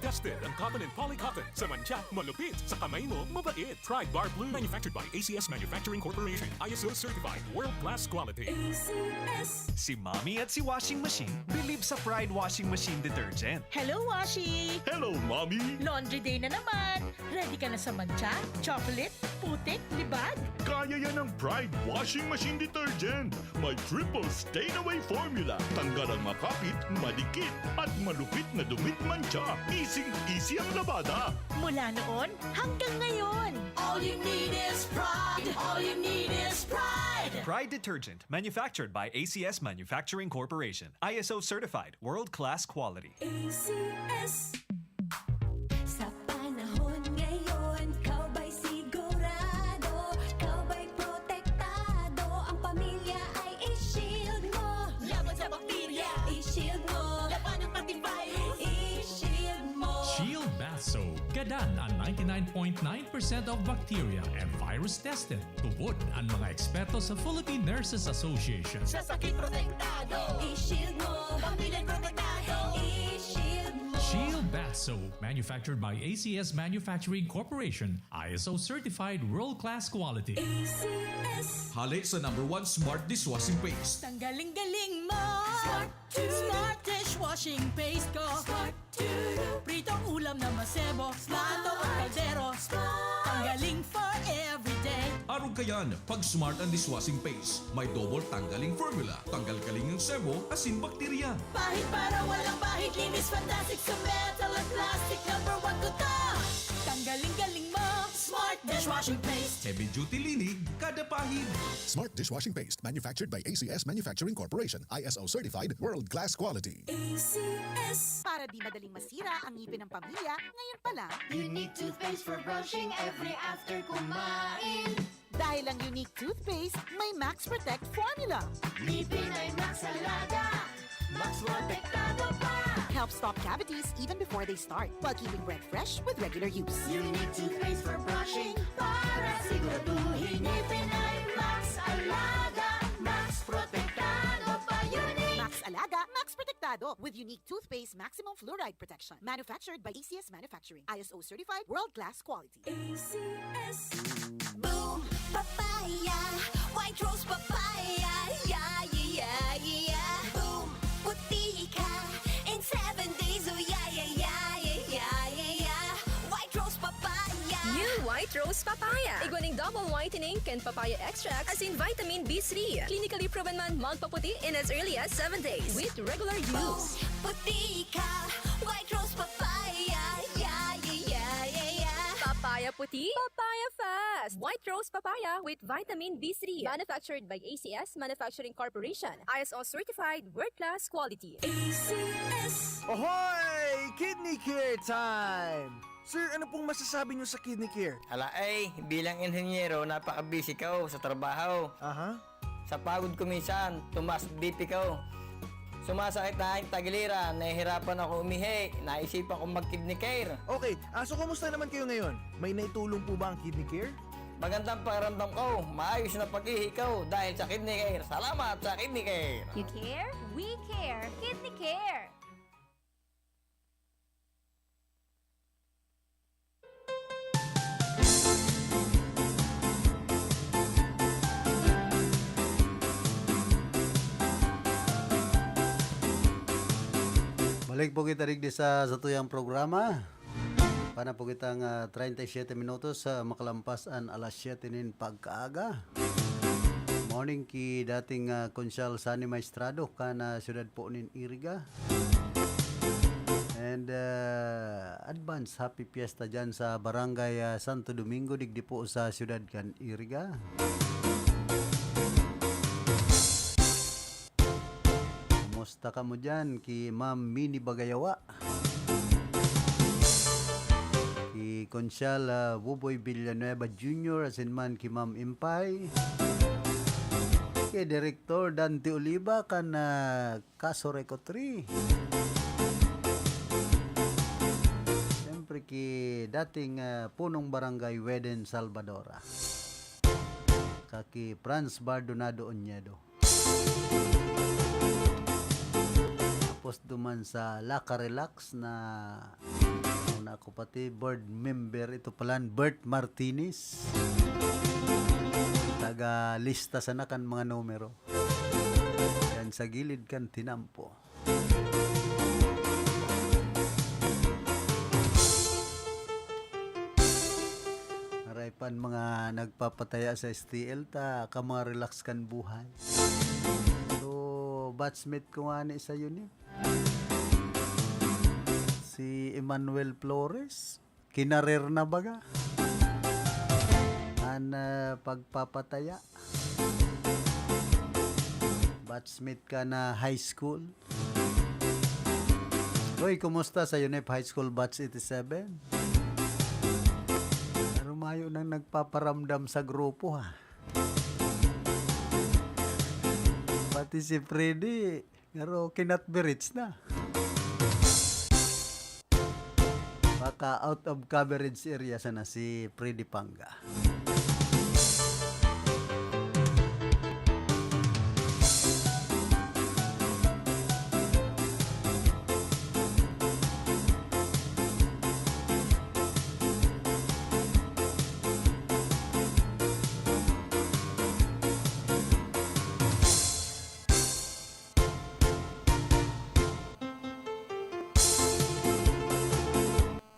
Tested ang cotton and poly cotton. Sa mantsa, malupit. Sa kamay mo, mabait. Pride Bar Blue. Manufactured by A C S Manufacturing Corporation. I S O certified. World class quality. A C S. Si Mommy at si Washing Machine believe sa Pride Washing Machine Detergent. Hello, Washi! Hello, Mommy! Laundry day na naman! Ready ka na sa mantsa, chocolate, putik, libag? Kaya yan ng Pride Washing Machine Detergent. May triple stain away formula. Tanggal ang makapit, madikit, at malupit na dumit mantsa. Easy-easy ang labada. Mula noon hanggang ngayon. All you need is Pride. All you need is Pride. Pride Detergent, manufactured by A C S Manufacturing Corporation. I S O certified, world-class quality. A C S. Sa panahon ngayon, ikaw ba'y sigurado? Ikaw ba'y protektado? Ang pamilya ay i-shield mo. Laban sa bakterya, i-shield mo. Labanan pati virus, i-shield mo. Shield Bath Soap. Gadan an ninety-nine point nine percent of bacteria and virus tested. Tubod an mga eksperto sa Philippine Nurses Association. Sa sakit protektado. I-shield mo. Pamilya protektado. I-shield mo. Shield Bath Soap, manufactured by A C S Manufacturing Corporation, I S O certified world-class quality. A C S. Hale sa number one smart dishwashing paste. Tanggaling-galing mo. Smart. Smart dishwashing paste ko. Smart. Pritong ulam na masebo, plato o kaldero. Tanggaling for everyday. Arog kayan, pag Smart ang dishwashing paste, may double tanggaling formula. Tanggal kaling ang sebo, asin bakterya. Pahid para walang bahid, linis fantastic sa metal at plastic. Number one ko to. Tanggaling-galing mo, Smart dishwashing paste. Heavy duty linig, kada pahid. Smart dishwashing paste, manufactured by A C S Manufacturing Corporation, I S O certified, world class quality. A C S. Para di madaling masira ang ngipin ng pamilya, ngayon pa lang. Unique toothpaste for brushing every after kumain. Dahil ang Unique Toothpaste may Max Protect Formula. Ngipin ay Max Alaga, Max Protektado pa. Helps stop cavities even before they start, while keeping breath fresh with regular use. Unique Toothpaste for brushing para siguraduhin ngipin ay Max Alaga, Max Protektado pa. Unique. Max Alaga, Max Protektado with Unique Toothpaste Maximum Fluoride Protection. Manufactured by A C S Manufacturing. I S O certified, world class quality. A C S. Boom! Papaya! White Rose Papaya! Yeah, yeah, yeah, yeah! Boom! Puti ka in seven days! Oh, yeah, yeah, yeah, yeah, yeah, yeah, yeah! White Rose Papaya! New White Rose Papaya! Igwa ning double whitening kan papaya extract asin vitamin B three. Clinically proven man magpaputi in as early as seven days with regular use. Boom! Puti ka! White Rose Papaya! Yeah, yeah, yeah, yeah, yeah! Papaya puti, papaya fast! White Rose Papaya with vitamin B three. Manufactured by A C S Manufacturing Corporation. I S O certified, world-class quality. A C S. Ohoy! Kidney Care time! Sir, ano pong masasabi niyo sa Kidney Care? Ala ay, bilang inhenyero, napaka-busy ko sa trabaho. Aha. Sa pagod ko minsan, tumaas B P ko. Sumasakit na ang tagiliran, nahihirapan ako umihi, naisipan kong mag-Kidney Care. Okay, ah, so kumusta naman kayo ngayon? May naitulong po ba ang Kidney Care? Magandang pakiramdam ko, maayos na pag-ihi ko dahil sa Kidney Care. Salamat sa Kidney Care! You care? We care! Kidney Care! Balik po kita digdi sa satuyang programa. Pana po kitang, ah, treinta y siete minutos sa makalampas an alas siyete nin pagkaaga. Morning ki dating, ah, Konsyal Sani Maestrado, kan, ah, siyudad po nin Iriga. And, ah, advance happy fiesta dyan sa Barangay, ah, Santo Domingo, digdi po sa siyudad kan Iriga. Kumusta kamo dyan ki Ma'am Mini Bagayawa? Ki Konsyal, ah, Buboy Villanueva Junior, asin man ki Ma'am Impay. Ki Direktor Dante Oliva kan, ah, Kaso Reco three. Siyempre ki dating, ah, punong barangay Weden Salvadora. Kaki Franz Bardonado Oñedo. Tapos duman sa Laka Relax na una ko pati board member, ito palan, Bert Martinez. Taga-lista sana kan mga numero. Yan sa gilid kan tinampo. Aray pan mga nagpapataya sa S T L ta ka mga relax kan buhay. So, batchmate ko nga ni sa unit. Si Emmanuel Flores, kinarer na baga. An, ah, pagpapataya. Batchmate ka na high school. Hoy, kumusta sa UNEP High School Batch eighty-seven? Pero mayo nang nagpaparamdam sa grupo, ha? Pati si Freddy, pero kinatbirits na. Baka out of coverage area sana si Freddy Panga.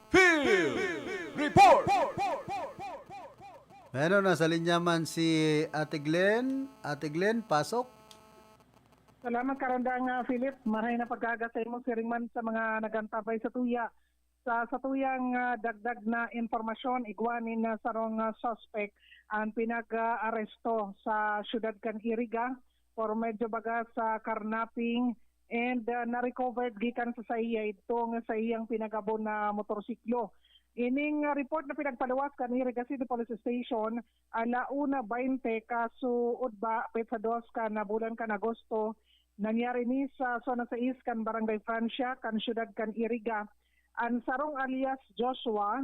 Field Report! Bueno, nasa linya man si Ate Glenn. Ate Glenn, pasok. Salamat, Karandang, ah, Philip. Maray na pag-aga sa imo, siring man sa mga nag-antabay sa tuya. Sa satuyang, ah, dagdag na impormasyon, igwa nin, ah, sarong, ah, suspect an pinag-aresto sa siyudad kan Iriga por medyo baga sa carnapping and, ah, na-recovered gikan sa saiya idto nga saiyang pinagabon na motorsiklo. Ining, ah, report na pinagpaluwas kan Iriga City Police Station, ala una baynte kasuod ba, petsa dos kan, ah, bulan kan Agosto, nangyari ni sa Zona sais kan Barangay Francia, kan siyudad kan Iriga. An sarong alias Joshua,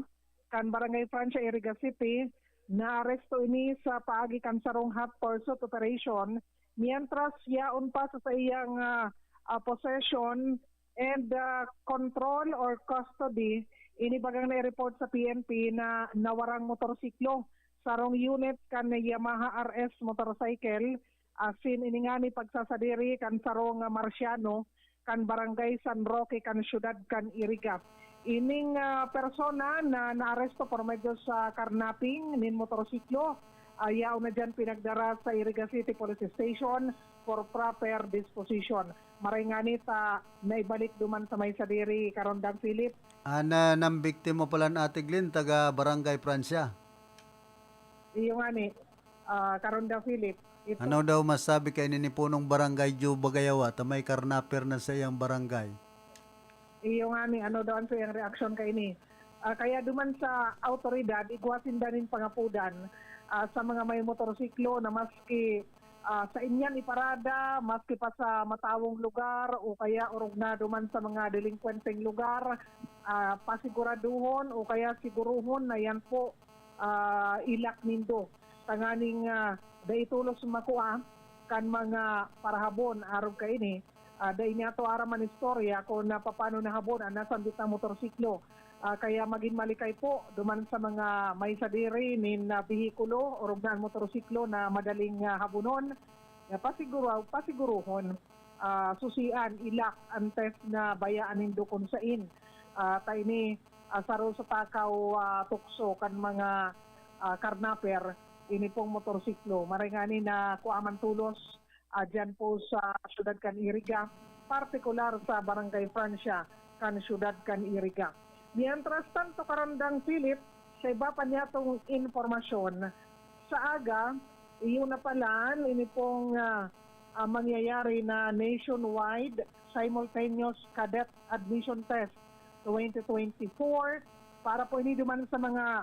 kan Barangay Francia, Iriga City, naaresto ini sa paagi kan sarong hot pursuit operation, mientras yaon pa sa saiyang, ah, ah, possession and, ah, control or custody, ini bagang nai-report sa P N P na nawarang motorsiklo, sarong unit kan Yamaha R S motorcycle, asin ini ngani pagsasadiri kan sarong, ah, Marciano, kan Barangay San Roque, kan siyudad kan Iriga. Ining, ah, persona na naaresto por medyo sa carnapping nin motorsiklo, ayaw na diyan pinagdara sa Iriga City Police Station for proper disposition. Maray ngani ta naibalik duman sa may sadiri, Karandang Philip. An, ah, nang biktima pala an Ate Glenn, taga Barangay Francia. Iyo ngani, ah, Karandang Philip. Ito. Ano daw masabi kaini ni Punong Barangay Joe Bagayawa ta may karnaper na sa iyang barangay? Iyo ngani, ano daw an saiyang reaksyon kaini? Ah, kaya duman sa awtoridad, igwa sinda nin pangapodan, ah, sa mga may motorsiklo na maski, ah, sa inyan iparada, maski pa sa matawong lugar o kaya orog na duman sa mga delinkwenteng lugar, ah, pasiguraduhon o kaya siguruhon na yan po, ah, ilak nindo. Tanganing, ah, dai tolos makua kan mga parahabon arog kaini. Ah, dai niya to aram an istorya kun na papano nahabon an nasambit na motorsiklo. Ah, kaya magin malikay po duman sa mga may sadiri nin, ah, behikulo, orog na an motorsiklo na madaling, ah, habonon. Ah, pasiguro-, pasigurohon, ah, susian, ilak, antes na bayaan nindo kun sain. Ah, ta ini, ah, saro sa takaw, ah, tukso kan mga, ah, karnaper. ini pong motorsiklo. Maray ngani na kuaman tulos, ah, dyan po sa siyudad kan Iriga, partikular sa Barangay Francia kan siyudad kan Iriga. Mientras tanto, Karandang Philip, sa iba pa niyatong impormasyon, sa aga, iyon na pala, ini pong, ah, ah, mangyayari na nationwide simultaneous cadet admission test twenty twenty-four para po ini duman sa mga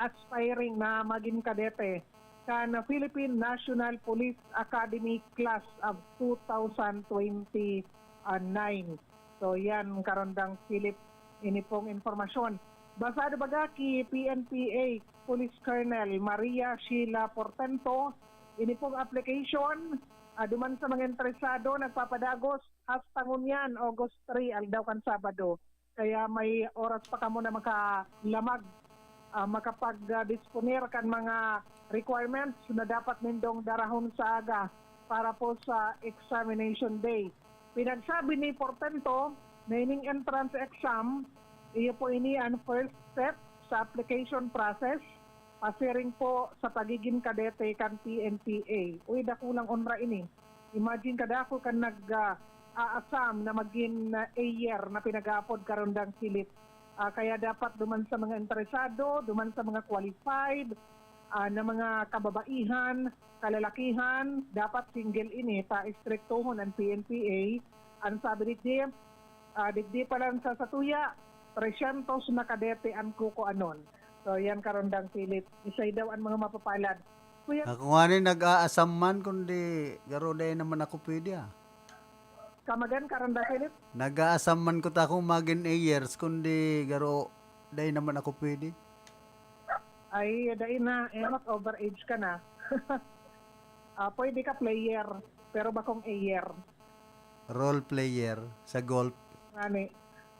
aspiring na magin kadete kan Philippine National Police Academy Class of two thousand twenty-nine. So yan, Karandang Philip, ini pong impormasyon. Basado baga ki P N P A Police Colonel Maria Sheila Portento, ini pong application, ah, duman sa mga interesado, nagpapadagos hasta ngunyan, August three, aldaw kan Sabado. Kaya may oras pa kamo na makalamag, ah, makapag-disponer kan mga requirements na dapat nindong darahon sa aga para po sa examination day. Pinagsabi ni Portento na ining entrance exam, iyo po ini an first step sa application process pasiring po sa pagigin kadete kan P N P A. Uy, dakulang onra ini. Imagine, kadakul kan nag, ah, aasam na magin, ah, A year na pinag-aapod, Karandang Philip. Ah, kaya dapat duman sa mga interesado, duman sa mga qualified, ah, na mga kababaihan, kalalakihan, dapat single ini, ta istriktohon an P N P A. An sabi digdi, ah, digdi pa lang sa satuya, tresyentos na kadete an kukuanon. So, yan, Karandang Philip. Isay daw an mga mapapalad. Kuya, Ako nga ni nag-aasam man, kundi garo dai naman ako pwede, ah. Kamagan, Karandang Philip? Nag-aasam man ko ta kung magin A years, kundi garo dai naman ako pwede. Ay, dai na. Eh, mas overage ka na. Ah, pwede ka player, pero bakong A year. Role player sa golf. Ngani,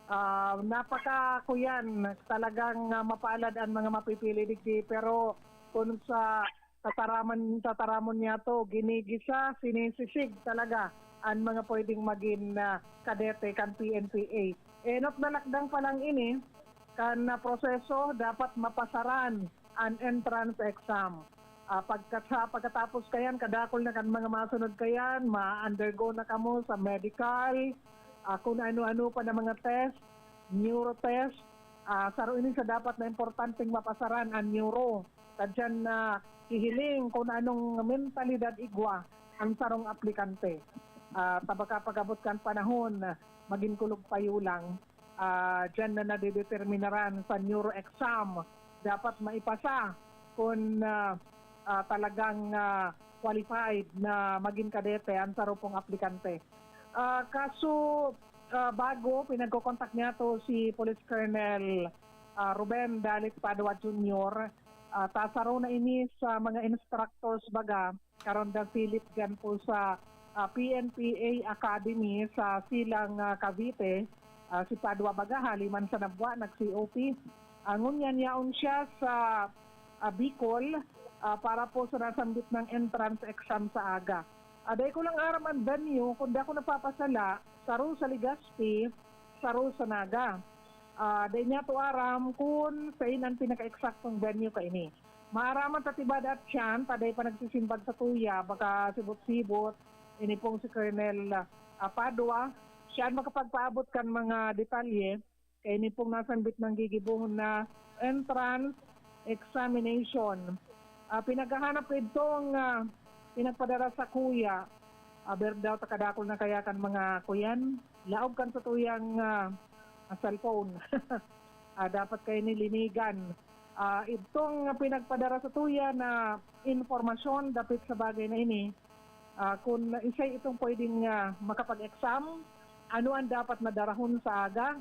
ah, napaka, kuyan, talagang, ah, mapalad an mga mapipili digdi, pero kun sa tataraman, tataramon niyato, ginigisa, sinisisig talaga an mga pwedeng magin, ah, kadete kan P N P A. Enot na lakdang pa lang ini kan, ah, proseso, dapat mapasaran an entrance exam. Ah, pagkata-, pagkatapos kayan, kadakul na kan mga masunod kayan, ma-undergo na kamo sa medical, ah, kun ano-ano pa na mga test, neuro test. Ah, saro ini sa dapat na importanteng mapasaran, an neuro. Kadyan na hihiling kun anong mentalidad igwa an sarong aplikante. Ah, ta baka pag-abot kan panahon, magin kulog payo lang. Ah, diyan na nadedeterminaran sa neuro exam dapat maipasa kun, ah, ah, talagang, ah, qualified na magin kadete an saro pong aplikante. Ah, kaso, ah, bago, pinagkokontak niyato si Police Colonel, ah, Ruben Dalit Padua Junior. Ah, ta saro na ini sa mga instructors baga, Karandang Philip, diyan po sa, ah, P N P A Academy sa Silang, ah, Cavite. Ah, si Padua baga, hali man sa Nabua, nag-C O P. Ah, ngunyan yaon siya sa, ah, Bicol, ah, para po sa nasambit na entrance exam sa aga. Ah, dai ko lang aram an venue, kun di ako napapasala, saro sa Legazpi, saro sa Naga. Ah, dai niyato aram kun sain an pinaka-eksaktong venue kaini. Maaraman ta tiba daa siyan, ta dai pa nagsisimbag satuya, baka sibot-sibot, ini pong si Colonel, ah, Padua, siya an makapagpaabot kan mga detalye, kay ini pong nasambit na gigibohon na entrance examination. Ah, pinaghahanap ko idtong, ah, pinagpadara sakuya. Aber daw ta kadakul na kaya kan mga kuyan, laog kan satuyang, ah, ah, cellphone. Ah, dapat kaini linigan. Ah, idtong pinagpadara satuya na impormasyon dapit sa bagay na ini, ah, kun isay itong pwedeng, ah, makapag-exam, ano an dapat na darahon sa aga,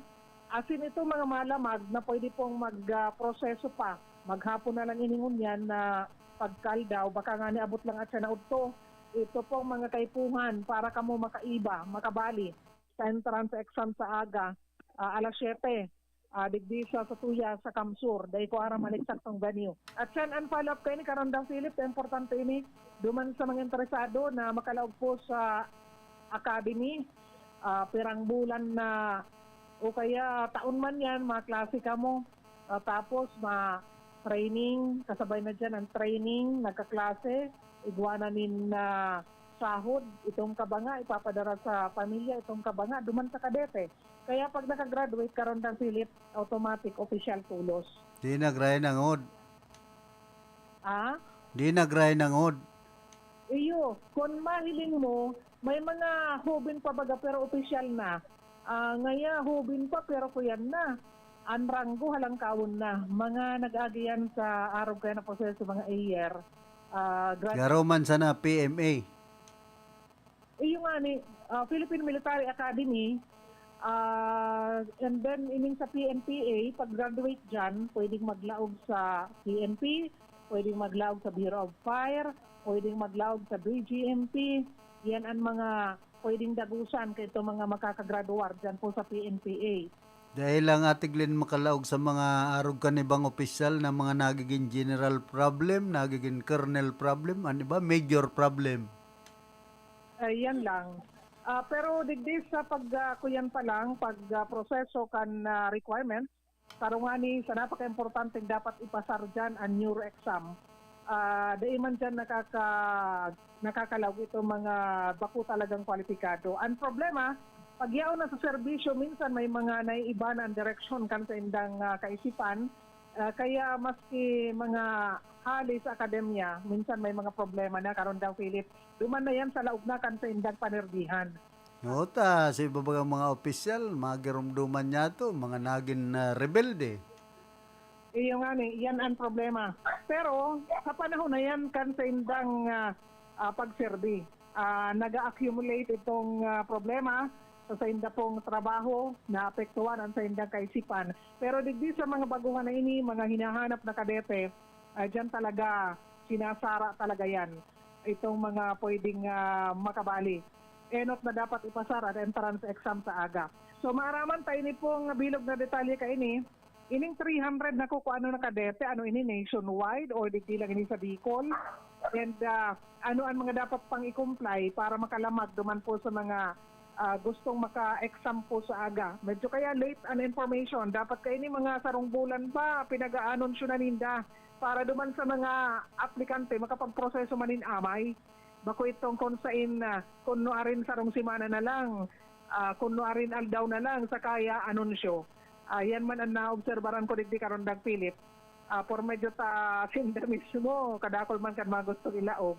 asin itong mga malamag na pwede pong mag, ah, proseso pa. Maghapon na lang ini ngunyan na pagkaldaw, baka ngani abot lang atyan na udto. Ito pong mga kaipuhan para kamo makaiba, makabali sa entrance exam sa aga, ah, alas siyete, ah, digdi sa satuya sa CamSur. Dai ko aram an eksaktong venue. At siyan an follow-up kaini, Karandang Philip, importante ini duman sa mga interesado na makalaog po sa academy, ah, pirang bulan na o kaya taon man yan, maklase kamo. Ah, tapos ma-, training, kasabay na diyan ang training, nagkaklase, igwa na nin, ah, sahod, itong kabanga, ipapadara sa pamilya, itong kabanga, duman sa kadete. Kaya pag nakagraduate ka ron, Dang Philip, automatic, official tulos. Di nagray nangod. Ah? Di nagray nangod. Iyo, kun mahiling mo, may mga hubin pa baga pero opisyal na. Ah, ngaya hubin pa pero kuyan na. An ranggo halangkawon na. Mga nag-agi yan sa arog kaya na proseso, mga A R, ah, grad- Garo man sana P M A. Iyo nga ni, ah, Philippine Military Academy, ah, and then ining sa P N P A, pag graduate dyan, pwedeng maglaog sa P N P, pwedeng maglaog sa Bureau of Fire, pwedeng maglaog sa B G M P. Yan ang mga pwedeng dagusan kaito mga makakagraduar dyan po sa P N P A. Dahil lang, Ate Glenn, makalaog sa mga arog kan ibang opisyal na mga nagiging general problem, nagiging colonel problem, ano ba, major problem. Ayan lang. Ah, pero digdi sa pag, ah, kuyan pa lang, pag, ah, proseso kan, ah, requirements, saro ngani sa napaka-importanteng dapat ipasar diyan an NEURO exam. Ah, dai man diyan nakaka-, nakakalaog itong mga bako talagang kwalipikado. Ang problema, pag yaon na sa serbisyo, minsan may mga naiiba na ang direksyon kan sa indang, ah, kaisipan. Ah, kaya maski mga hali sa akademya, minsan may mga problema na, karon daw, Philip, duman na yan sa laog na kan sa indang panirdihan. Oo, ta, sa iba bagang mga opisyal, magirumduman niya to, mga nagin, ah, rebelde. Iyo nga ni, yan ang problema. Pero sa panahon na yan, kan sa indang, ah, ah, pagserbi, ah, naga-accumulate itong, ah, problema sa sainda pong trabaho, naapektuhan ang saindang kaisipan. Pero digdi sa mga baguhan na ini, mga hinahanap na kadete, ah, diyan talaga, sinasara talaga yan. Itong mga pwedeng, ah, makabali. Enot na dapat ipasar ang entrance exam sa aga. So, maaraman ta ini pong bilog na detalye kaini. Ining three hundred na kukuano na kadete, ano ini, nationwide or digdi lang ini sa Bicol? And, ah, ano ang mga dapat pang i-comply para makalamag duman po sa mga, ah, gustong maka-exam po sa aga? Medyo kaya late an information. Dapat kaini mga sarong bulan pa, pinag-aanunsyo na ninda para duman sa mga aplikante makapagproseso man nin amay. Bako itong kun sain, ah, kun nuarin sarong semana na lang, ah, kun nuarin aldaw na lang, sa kaya anunsyo. Ah, yan man ang naobserbaran ko digdi karon, Dag Philip. Ah, por medyo ta sinda mismo, kadakul man kan mga gustong ilaog.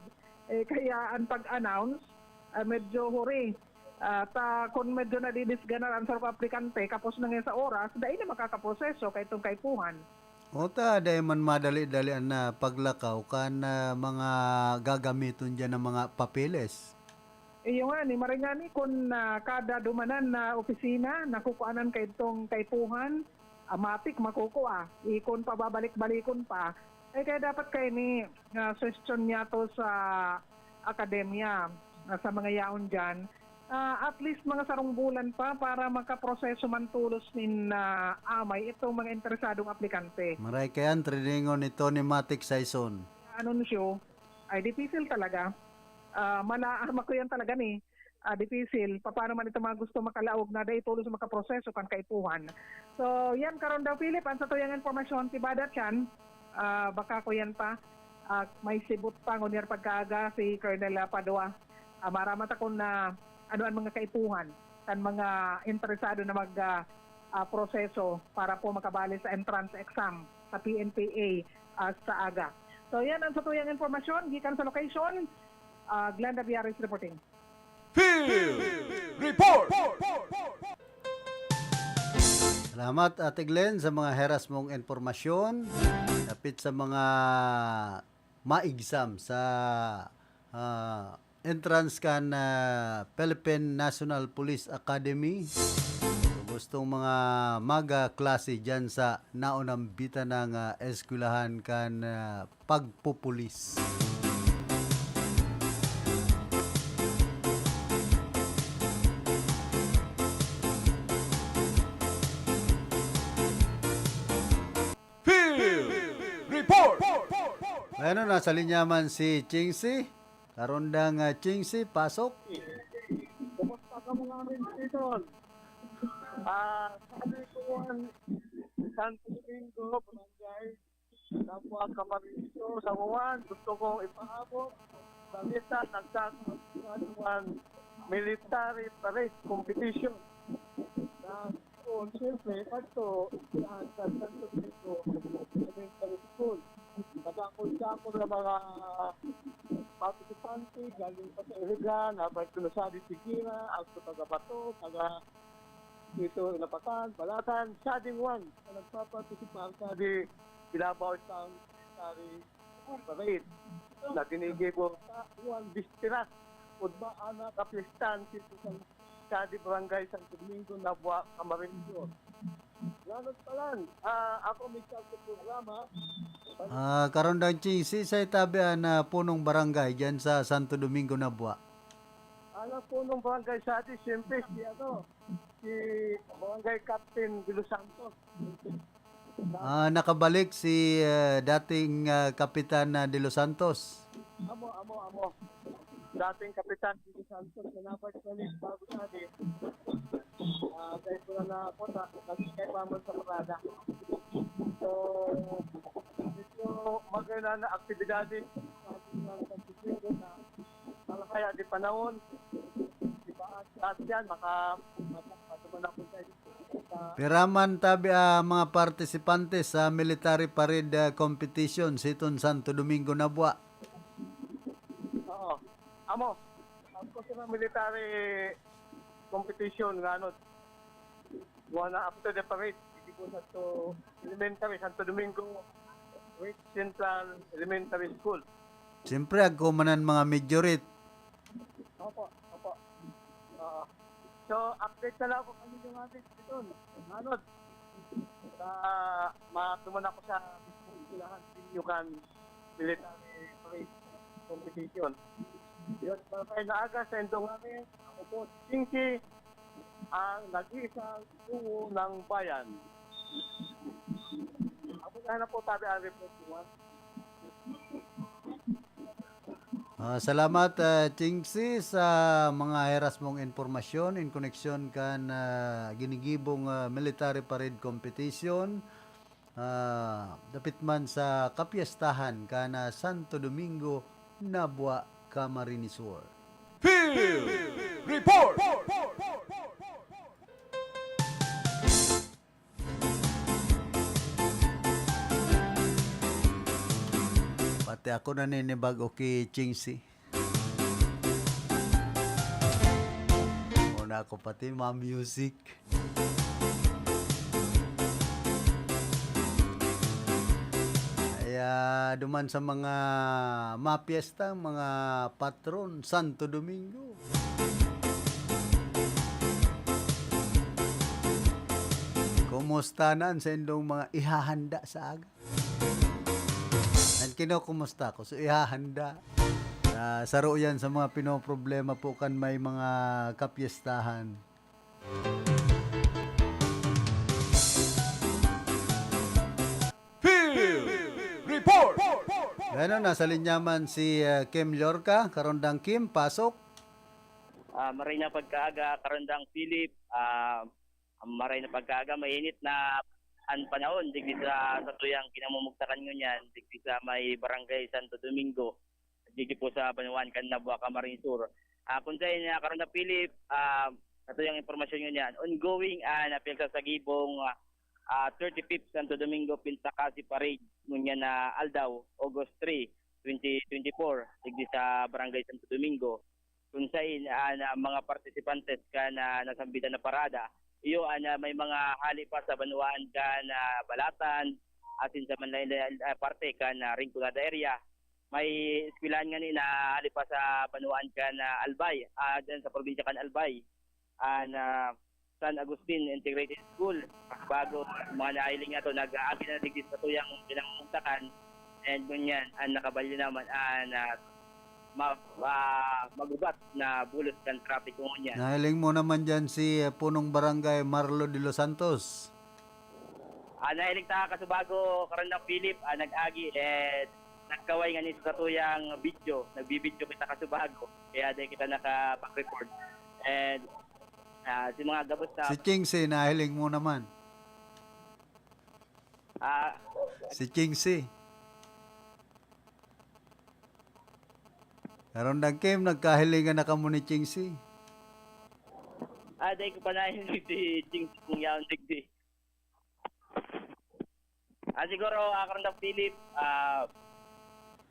Eh, kaya ang pag-announce, ah, medyo huri. Ah, ta, kun medyo nadidisganar ang sarong aplikante, kapos na ngayon sa oras, dai na makakaproseso kaitong kaipuhan. O ta, dai man madali-dali an, ah, paglakaw kan, ah, mga gagamiton diyan na mga papeles. Iyo nga ni, maray nga ni, kun, ah, kada dumanan na opisina, nakukuanan kaidtong kaipuhan, ah, matik makukua. Ikon pababalik-balikon pa. Eh, kaya dapat kaini, ah, suhestyon niya to sa akademya, ah, sa mga yaon diyan. Ah, at least mga sarong bulan pa para makaproseso man tolos nin, ah, amay itong mga interesadong aplikante. Maray kaya an triningon ni Tony Matic Saison. Anunsyo, ay dipisil talaga. Ah, mala-, makuyan talaga ni, ah, dipisil. Paano man itong mga gusto makalaog na dai tolos makaproseso kan kaipuhan. So, yan karon daw, Philip, ang satuyang impormasyon, si Badat yan, ah, baka kuyan pa, ah, may sibot pa, ngunyan pagkaaga, si Colonel, ah, Padua. Ah, maramat ako na ano ang mga kaipuhan kan mga interesado na mag, ah, ah, proseso para po makabali sa entrance exam sa P N P A, ah, sa aga. So, yan ang satuyang impormasyon gikan sa location. Ah, Glenda Biares reporting. Field Report! Salamat, Ate Glenn, sa mga heras mong impormasyon. Dapit sa mga ma-exam sa, ah, entrance kan, ah, Philippine National Police Academy. Gustong mga maga klase dyan sa naunambitan ng, ah, eskwelahan kan, ah, pagpupulis. Field Report! Bueno, nasa linya man si Chingsi. Karondang, ah, Chingsi, pasok. Kumusta ka, mga Rinsiton? Ah, sabi ko, Santo Domingo, Barangay Nabua Camarines Sur, sa Wawan, gusto kong ipaabot balita tungkol sa Wawan Military Parade Competition. Na, o, siyempre, ito, sa Santo Domingo Elementary School. Madakol-dakol na mga partisipante, galing pa sa Iriga, na pagkunasabi si Gira, ang taga Bato, taga dito, Inapacan, Balatan, siya ding one na nagpapartisipar sa di Bilabao isang military parade na ginigibo sa one Bistiras. Udma ana kapistahan si San Sadi Barangay Santo Domingo, Nabua, Camarines Sur. Lanos pa lang, ah, ako may sa programa. Ah, Karondang Ching, si sa itabi na punong barangay dyan sa Santo Domingo, Nabua. Alam po nung barangay sa atin, siyempre, si ano, si Barangay Captain De Los Santos. Ah, nakabalik si ah, dating ah, Kapitan na De Los Santos. Amo, amo, amo. Dating Kapitan De Los Santos, na nabalik-balik bago sa atin. Ah, dahil ko na na ako, na, nagkikay pa man sa parada. So, medyo maganda na aktibidades sa ating mga Santo Domingo na malakaya di panahon. Di ba, at, at yan, maka, maka, maka, maka, Piraman tabi ah, mga partisipantes sa military parade ah, competition siton Santo Domingo, Nabua. Oo. Amo, ako sa mga military competition nga ano, mga na after the parade, hindi po sa to elementary, Santo Domingo West Central Elementary School. Siyempre, agkumanan mga majority. Opo, opo. Oo. So, update na lang ako kami yung ating ito. Ano? Sa, matuman ako sa eskwelahan, Sinyukan Military Parade Competition. Yun, maraming na aga sa indong namin. Ako po, Chinky, ang nag-iisang duo ng bayan. Ako na na po, sabi ang report ko. Ah, salamat, ah, Chingsi, sa mga heras mong impormasyon in koneksyon kan ah, ginigibong ah, military parade competition. Ah, dapit man sa kapiestahan kan ah, Santo Domingo, Nabua, Camarines Sur. Field Report! Pati ako naninibago ki Chingsi. Muna ako pati ma-music. Kaya duman sa mga mapiesta, mga patron, Santo Domingo. Kumusta na ang saindong mga ihahanda sa aga? Nan kinukumusta ko, so ihahanda. Ah, saro yan sa mga pinoproblema po kan may mga kapyestahan. Field Report! Bueno, nasa linya man si uh, Kim Lorca. Karondang Kim, pasok. Ah, maray na pagkaaga, Karondang Philip. Ah, maray na pagkaaga, mainit na ang panahon digdi sa satuyang kinamumugtakan ngunyan, digdi sa may Barangay Santo Domingo, digdi po sa Banwaan kan Nabua, Camarines Sur. Ah, kung sa inyo, Karondang Philip, ah, satuyang impormasyon ngunyan, ongoing ang pinagsasagibong ah, ah, thirty-fifth Santo Domingo Pintakasi Parade ngunyan na aldaw, August three, twenty twenty-four, digdi sa Barangay Santo Domingo, kung sain an ah, mga partisipantes kan ah, nasambitan na parada, iyo an ah, may mga hali pa sa banwaan kan ah, Balatan, asin sa manlain-lain ah, parte kan ah, Rinconada area. May eskwelahan ngani na hali pa sa banwaan kan ah, Albay, ah, dyan sa probinsya kan Albay, an ah, San Agustin Integrated School. Bago mga nahiling nga to, nag-aagi na digdi sa tuyang pinangungtakan. And ngunyan, ang nakabalyo naman, an ah, ma- ah, magubat na bulos kan trapiko ngunyan. Nahiling mo naman dyan si uh, Punong Barangay Marlo de los Santos. Ah, nahiling ta kasubago, Karandang Philip, ah, nag-agi, eh, nagkaway ngani sa satuyang video. Nagbibidyo kita kasubago. Kaya di kita nakapag-record. And ah, si mga gabos na... Si Chingsi, nahiling mo naman. Ah, Si Chingsi. Karundang Kim, nagkahilingan na kamo ni Ching C? Ah, dai ko pa nahiling si Ching C kung yaon digdi. Ah, siguro, ah, Karundang Philip, ah,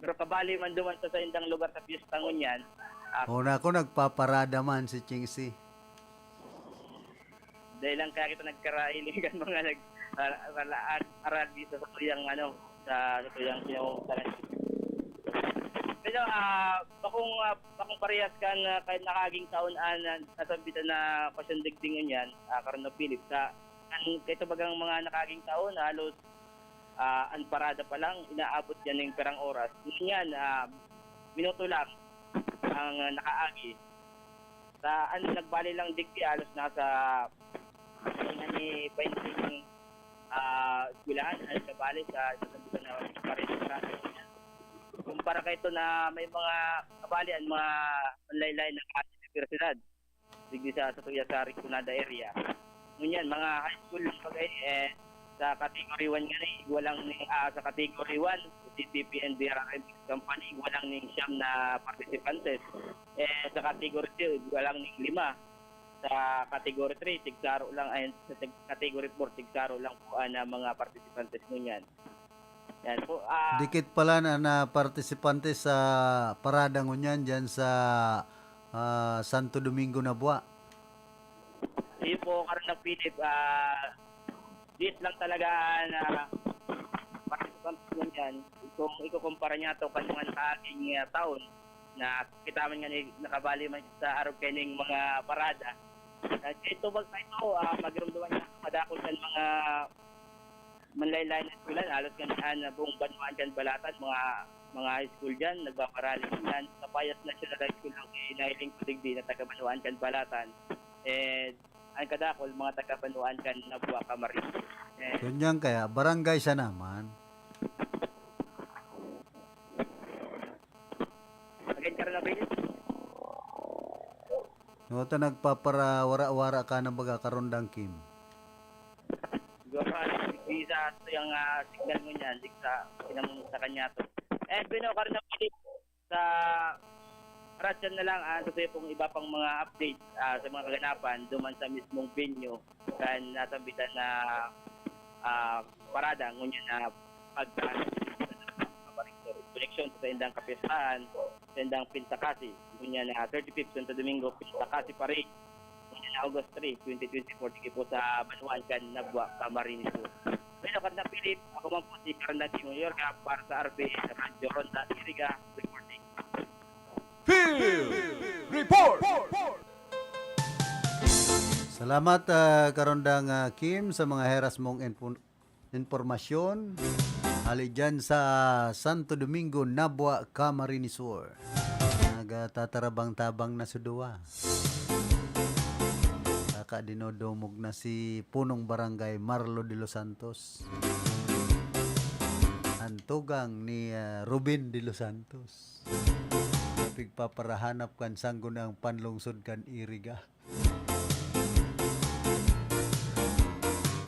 pero kabali man duman sa saindang lugar sa piyesta ngunyan. Ah, Una ko, nagpaparada man si Ching C. Dahil lang kaya kita nagkarahiling kan mga nag-, ara-, ara-, aral dito sa tuyang, ano, sa, sa tuyang sinong tanan. Pero, ah, bakong, ah, bakong parehas kan, ah, kahit nakaaging taon, ah, na, nasambitan na pasyang digdi ngunyan, ah, Karundang Philip, sa, kan, kaya bagang mga nakaaging taon, halos, ah, an parada pa lang, inaabot yan ng perang oras. Ngunyan, ah, minuto lang ang, ah, nakaagi. Sa, ano, nagbali lang digdi, halos nasa, ano nga ni, bainting, ah, eskwelahan, ay, kabali sa, sa, sa, sa, sa, Kumpara kaito na may mga kabali an mga manlaylay na universidad, digdi sa, sa Tuya sa Rinconada area. Ngunyan, mga high school lang bagay, eh, sa category one nga ni, igwa lang ni, ah, sa category one, C P P and B R R M company, igwa lang ning siyam na participantes. Eh, sa category two, igwa lang ning lima. Sa category three, tigsaro lang, ay, sa tag-, category four, tigsaro lang po, ah, na mga participantes ngunyan. Yan po, ah. Dikit pala na, na partisipante sa parada ngunyan dyan sa, ah, Santo Domingo, Nabua. Iyo po, Karna Philip, ah, dikit lang talaga na partisipante ngunyan. Kung ikukumpara niya to kan mga nakaaging, ah, taon, na kita man nga ni-, nakabali man sa arog kaining mga parada. Ah, ito, bag-, ito, ah, magirumduman niya, madakol kan mga manlaylay na eskwelahan, halos kan, ah, buong banwaan kan Balatan, mga, mga high school dyan, nagpaparally kan Capayas National High School, ang kinahiling ko digdi na taga banwaan kan Balatan. Eh, ang kadakol, mga taga banwaan kan Nabua, Camarines. Eh, Kunyang kaya, barangay siya naman. Again, Karna Philip? No, ta nagpapara-wara-wara ka na baga, Karundang Kim. Siguro, ah, di sa, sa yung, ah, signal mo niyan, di sa, pinamumusta ka niya to. Eh, Bino, Karna Philip, sa Ratchan na lang, ah, sa pong iba pang mga update, ah, sa mga kaganapan, duman sa mismong venue, kan nasambitan na, ah, parada, ngunyan na pagka-, koneksyon sa indang kapistahan, sa indang Pintakasi, ngunyan na thirty-fifth Santo Domingo Pintakasi Parade, ngunyan na August three, twenty twenty-four, dito po sa Banwaan kan Nabua, Camarines Sur. Pero Karna Philip, ako man po si Karna Kim Mayorga para sa R P N Radyo Ronda Iriga, reporting. Field Report! Salamat, ah, Karondang, ah, Kim, sa mga heras mong info-, impormasyon. Hali dyan sa Santo Domingo, Nabua, Camarines Sur. Nagtatarabang-tabang na sa duwa. Saka dinodumog na si Punong Barangay Marlo de los Santos. Ang tugang ni, ah, Ruben de los Santos. Pigpaparahanap kan sangguniang panlungsod kan Iriga.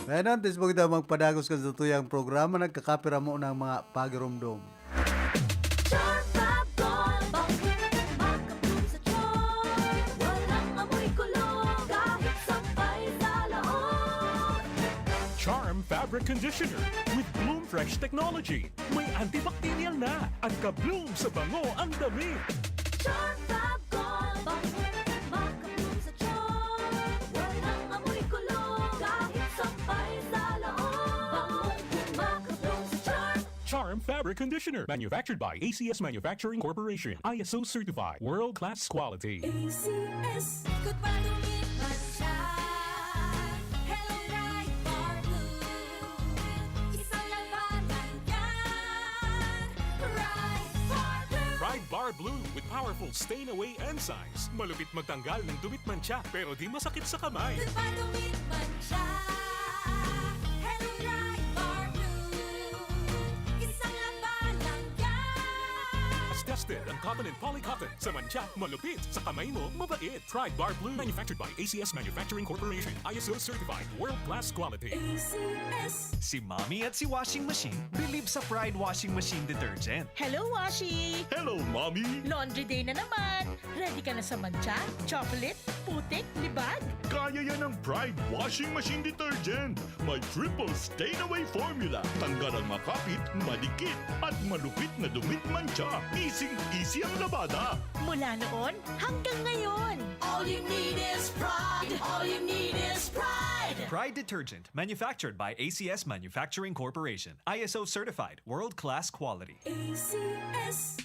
Ngayon, antes bago tayo magpadagos kan satuyang programa, nagkakapira mo ng mga pagirumdom. Charm Fab Gold, bangkit makapulong sa charm. Walang amoy kulog, kahit sampay sa laot. Charm Fabric Conditioner with Bloom Fresh Technology. May antibacterial na. Ang ka-bloom sa bango ang damit. Charm Fab Gold, bangong makapulong sa charm. Walang amoy kulog, kahit sampay sa laot. Bangong makapulong sa charm. Charm Fabric Conditioner, manufactured by A C S Manufacturing Corporation, I S O certified, world-class quality. A C S. Ikot pa, dumit man siya. Hello, Bright Bar Blue. Isang labanan yan. Bright Bar Blue. Bright Bar Blue with powerful stain away enzymes. Malupit magtanggal ng dumit mantsa, pero di masakit sa kamay. Ikot pa, dumit man siya. Hello, Bright Bar Blue. Isang labanan yan. Tested ang cotton and poly cotton. Sa mantsa, malupit. Sa kamay mo, mabait. Pride Bar Blue. Manufactured by A C S Manufacturing Corporation. I S O certified. World class quality. A C S. Si Mommy at si Washing Machine believe sa Pride Washing Machine Detergent. Hello, Washi! Hello, Mommy! Laundry day na naman! Ready ka na sa mantsa, chocolate, putik, libag? Kaya yan ng Pride Washing Machine Detergent. May triple stain away formula. Tanggal ang makapit, madikit, at malupit na dumi at mantsa. Easy-easy ang labada. Mula noon hanggang ngayon. All you need is Pride. All you need is Pride. Pride Detergent, manufactured by A C S Manufacturing Corporation. I S O certified, world-class quality. A C S.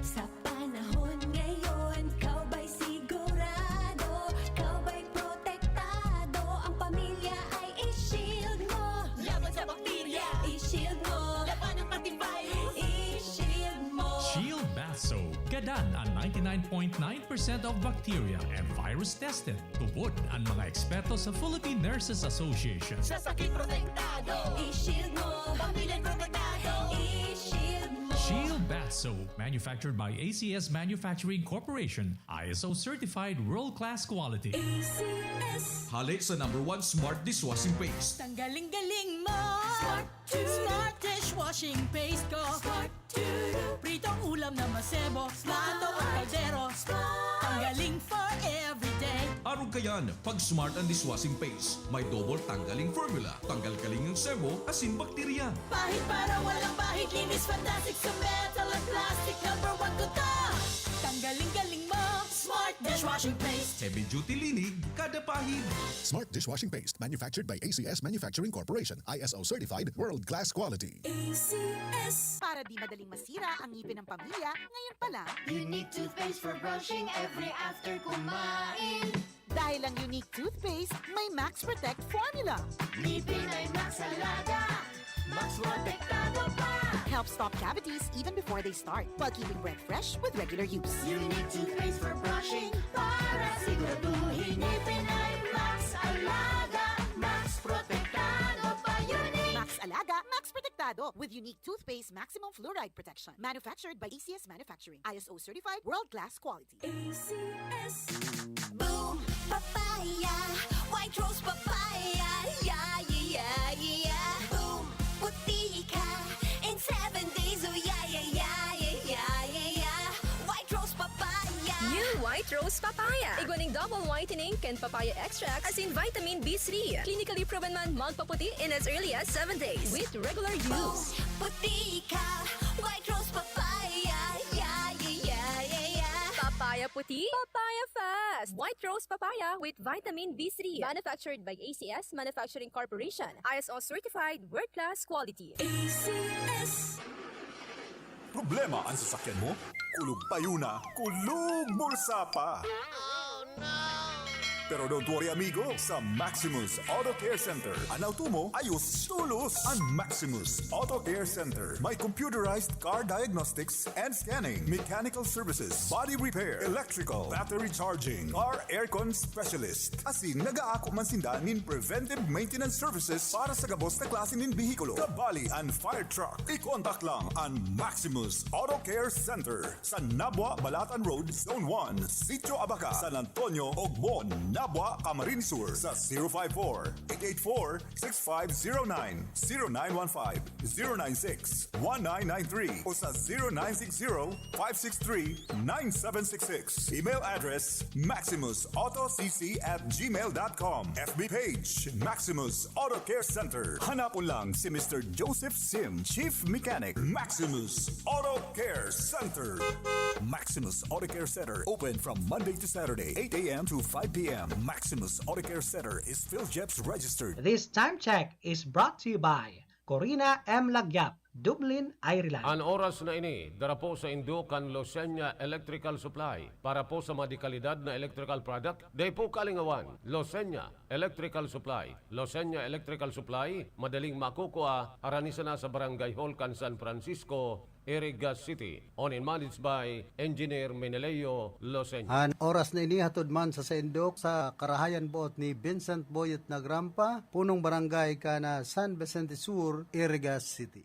Sa panahon ngayon, ikaw ba'y sigurado? Ikaw ba'y protektado? Ang pamilya ay i-shield mo. Laban sa bakterya, i-shield mo. Labanan pati virus, i-shield mo. Shield Bath Soap. Gadan an ninety-nine point nine percent of bacteria and virus tested. Tubod an mga eksperto sa Philippine Nurses Association. Sa sakit protektado, i-shield mo. Pamilya protektado, i-shield mo. Shield Bath Soap, manufactured by A C S Manufacturing Corporation, I S O certified world-class quality. A C S. Hale sa number one smart dishwashing paste. Tanggaling-galing mo! Smart to. Smart dishwashing paste ko. Smart to. Pritong ulam na masebo. Smart. Plato at kaldero. Smart. Tanggaling for everyday. Arog kayan, pag Smart ang dishwashing paste. May double tanggaling formula. Tanggal kaling ang sebo, asin bakterya. Pahid para walang bahid. Linis fantastic sa metal at plastic. Number one ko to. Tanggaling-galing mo. Smart dishwashing paste. Heavy duty linig, kada pahid. Smart dishwashing paste, manufactured by A C S Manufacturing Corporation, I S O certified, world-class quality. A C S. Para di madaling masira ang ngipin ng pamilya, ngayon pa lang. Unique toothpaste for brushing every after kumain. Dahil ang Unique Toothpaste may Max Protect Formula. Ngipin ay Max Alaga, Max Protektado pa. Helps stop cavities even before they start, while keeping breath fresh with regular use. Unique Toothpaste for brushing para siguraduhin ngipin ay Max Alaga, Max Protektado pa. Unique. Max Alaga, Max Protektado with Unique Toothpaste Maximum Fluoride Protection. Manufactured by A C S Manufacturing. I S O certified, world-class quality. A C S. Boom! Papaya! White Rose Papaya! Yeah, yeah, yeah, yeah! Boom! Puti ka in seven days! Oh, yeah, yeah, yeah, yeah, yeah, yeah, yeah! White Rose Papaya! New White Rose Papaya. Igwa ning double whitening kan papaya extract asin vitamin B three. Clinically proven man magpaputi in as early as seven days with regular use. Boom! Puti ka! White Rose Papaya! Yeah, yeah, yeah, yeah, yeah! Papaya puti, papaya fast! White Rose Papaya with vitamin B three. Manufactured by A C S Manufacturing Corporation. I S O certified, world-class quality. A C S. Problema an sasakyan mo? Kulog payo na, kulog bulsa pa! Pero don't worry, amigo. Sa Maximus Auto Care Center, an auto mo, ayos tolos. An Maximus Auto Care Center may computerized car diagnostics and scanning, mechanical services, body repair, electrical, battery charging, car aircon specialist. Asin nag-aako man sinda nin preventive maintenance services para sa gabos na klase nin behikulo, kabali an fire truck. I-contact lang an Maximus Auto Care Center. Sa Nabua, Balatan Road, Zone one, Sitio Abaca, San Antonio, Ogbon, Nabua, Camarines Sur, sa zero five four, eight eight four, six five zero nine, zero nine one five, zero nine six, one nine nine three o sa zero nine six zero, five six three, nine seven six six. Email address, maximus auto c c at gmail dot com. F B page, Maximus Auto Care Center. Hanapon lang si Mister Joseph Sim, Chief Mechanic, Maximus Auto Care Center. Maximus Auto Care Center, open from Monday to Saturday, eight a.m. to five p.m. Maximus Auto Care Center is PhilGEPS registered. This time check is brought to you by Corina M. Lagyap, Dublin, Ireland. An oras na ini, dara po sa indo kan Losenya Electrical Supply. Para po sa mga dekalidad na electrical product, dai po kalingawan. Losenya Electrical Supply. Losenya Electrical Supply, madaling makukua, harani sana sa Barangay Hall kan San Francisco, Iriga City. Owned and managed by Engineer Meneleo Losenya. An oras na ini hatod man sa saindok sa karahayan boot ni Vincent Boyet Nagrampa, punong barangay kan San Vicente Sur, Iriga City.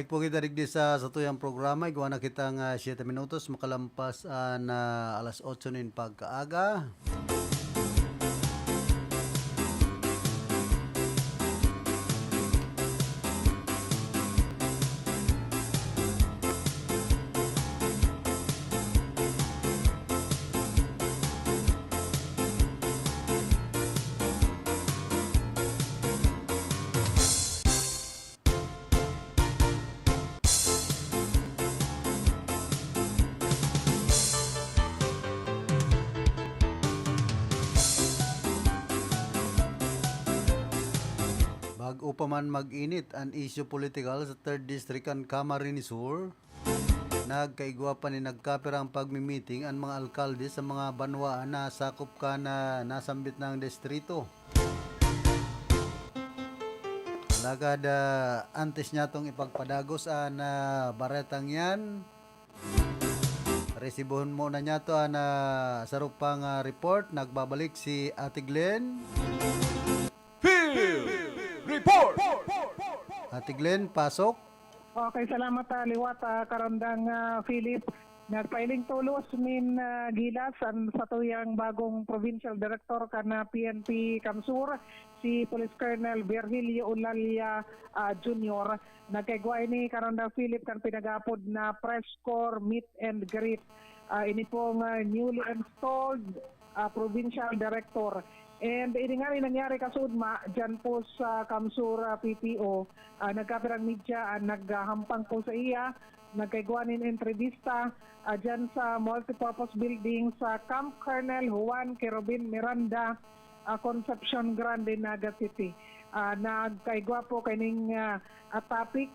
Po kita digdi sa satuyang programa, igwa na kitang, ah, siyete minutos makalampas an, ah, alas otso nin pagkaaga. Bag-o pa man mag-init an isyu politikal sa Third District kan Camarines Sur, nagkaigwa pa nin nagkapirang pagmi-meeting an mga alkalde sa mga banwaan na sakop kan nasambit na distrito. Alagad, ah, antes niyatong ipagpadagos an, ah, baretang yan, resibuhon muna niyato an, ah, saro pang, ah, report. Nagbabalik si Ate Glenn. Field Report! Ate Glenn, pasok. Okay, salamat, ah, liwat, ah, Karandang, ah, Philip. Nagpailing tolos nin, ah, gilas an satuyang bagong provincial director kan, ah, P N P CamSur, si Police Colonel Virgilio Olalia, ah, Junior. Nagkaigwa ini, Karandang Philip, kan pinag-aapod na press corps meet and greet. Ah, ini pong, ah, newly installed, ah, provincial director. And ini nga rin nangyari kasuodma dyan po sa CamSur, ah, P P O. Ah, nagkapirang media ang naghahampang po sa iya, nagkaigwa nin entrevista, ah, dyan sa multipurpose building sa Camp Colonel Juan Querubin Miranda, ah, Concepcion Grande, Naga City. Ah, nagkaigwa po kaining, ah, ah, topic,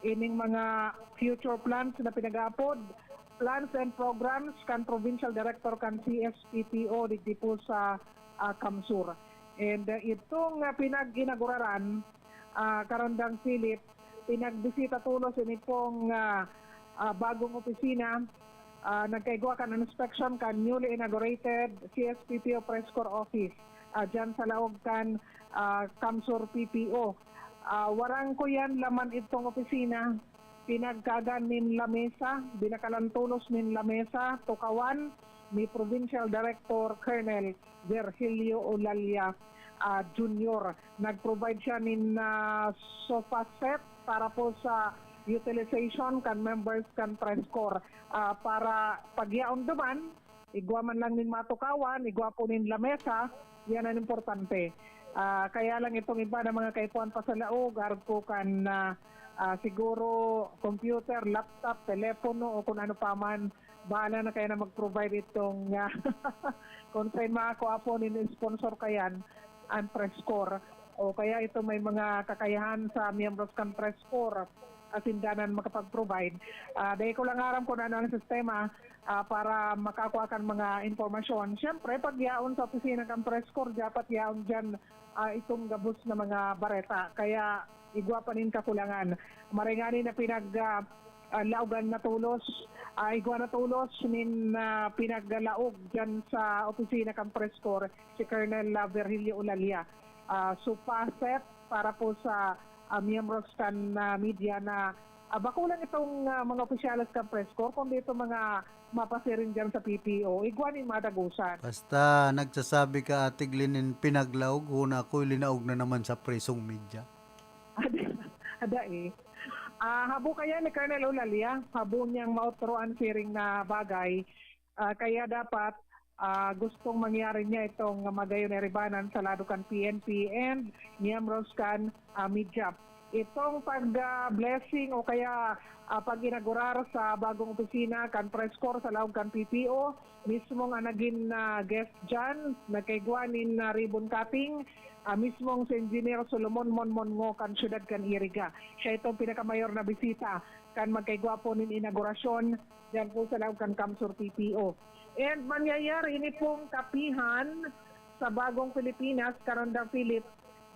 ining mga future plans na pinag-aapod, plans and programs kan provincial director kan C S P P O digdi po sa, ah, CamSur. And, ah, itong, ah, pinag-inauguraran, ah, Karandang Philip, pinagbisita tolos ini pong, ah, ah, bagong opisina. Ah, nagkaigwa kan inspection kan newly inaugurated C S P P O Press Corps Office, ah, dyan sa laog kan, ah, CamSur P P O. Ah, warang kuyan laman itong opisina, pinagkagan nin lamesa, binakalan tolos nin lamesa, tukawan ni Provincial Director Colonel Virgilio Olalia, ah, Junior. Nag-provide siya nin, ah, sofa set para po sa utilization kan members kan press corps. Ah, para pagyaon duman, igwa man lang nin matukawan, igwa po nin lamesa, yan ang importante. Ah, kaya lang itong iba na mga kaipuhan pa sa laog, arog ko kan, ah, ah, siguro computer, laptop, telepono, o kung ano pa man, bahala na kaya na mag-provide itong, ah, kung saan makakuha po nin sponsor kayan, ang press corps. O kaya ito may mga kakayahan sa miyembros kan press corps, asin danan makapag-provide. Ah, dai ko lang aram kung ano ang sistema, ah, para makakuha kan mga impormasyon. Siyempre, pag yaon sa opisina kan press corps, dapat yaon dyan, ah, itong gabos na mga bareta. Kaya igwa pa nin kakulangan. Maringani na pinag, ah, ah, laogan na tolos, ah, igwa na tolos nin, ah, pinaggalaog dyan sa opisina kan press corps si Colonel, ah, Virgilio Olalia. Ah, sofa set para po sa, ah, miyembros kan, ah, media na, ah, bako lang itong, ah, mga opisyales kan press corps, kundi itong mga mapasiring dyan sa P P O. Igwa nin madagusan. Basta nagsasabi ka, Ate Glenn, nin pinaglaog, huna ako'y linaog na naman sa presong media. Ada, ada eh. Ah, habo kaya ni Colonel Olalia, habo niyang maotro an siring na bagay. Ah, kaya dapat, ah, gustong mangyari niya itong magayon na iribanan sa lado kan P N P and miyembros kan, ah, media. Itong pag, ah, blessing o kaya, ah, pag-inaugurar sa bagong opisina kan press corps sa laog kan P P O, mismong ang nagin, ah, guest dyan, nagkaigwa nin, ah, ribbon cutting, ah, mismong si Engineer Solomon Monmongo kan siyudad kan Iriga. Siya itong pinakamayor na bisita kan magkaigwa po nin inaugurasyon dyan po sa laog kan CamSur P P O. And mangyayari ini pong kapihan sa Bagong Pilipinas, Karandang Philip,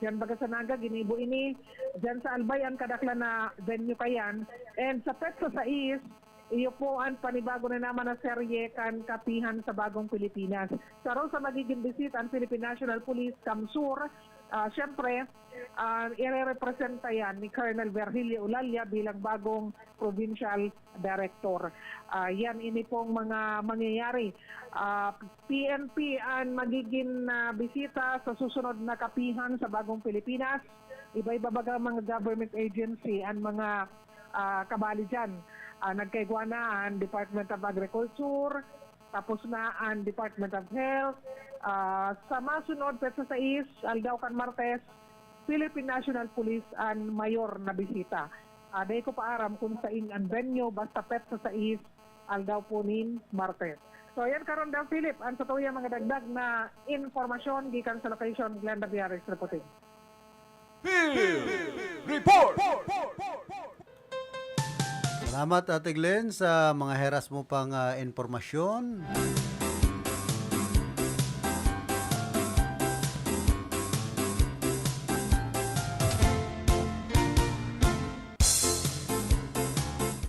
dyan baga sa Naga, ginibo ini, dyan sa Albay, ang kadaklan na venue kayan. And sa petsa sais, iyo po an panibago na naman na serye kan kapihan sa Bagong Pilipinas. Saro sa magigin bisita an Philippine National Police, CamSur, Ah, siyempre, ah, irerepresenta yan ni Colonel Virgilio Olalla bilang bagong provincial director. Ah, yan ini pong mga mangyayari. Ah, P N P an magigin, ah, bisita sa susunod na kapihan sa Bagong Pilipinas. Iba-iba baga mga government agency an mga, ah, kabali diyan. Ah, nagkaigwa na an Department of Agriculture, tapos na an Department of Health. Ah, sa masunod, petsa sais, aldaw kan Martes, Philippine National Police an mayor na bisita. Ah, dai ko pa aram kung sain an venue, basta petsa sais, aldaw po nin Martes. So, yan karon daw, Philip, ang sa tuya mga dagdag na impormasyon gikan sa location, Glenda Viares reporting. Field Report! Salamat, Ate Glenn, sa mga heras mo pang, ah, impormasyon.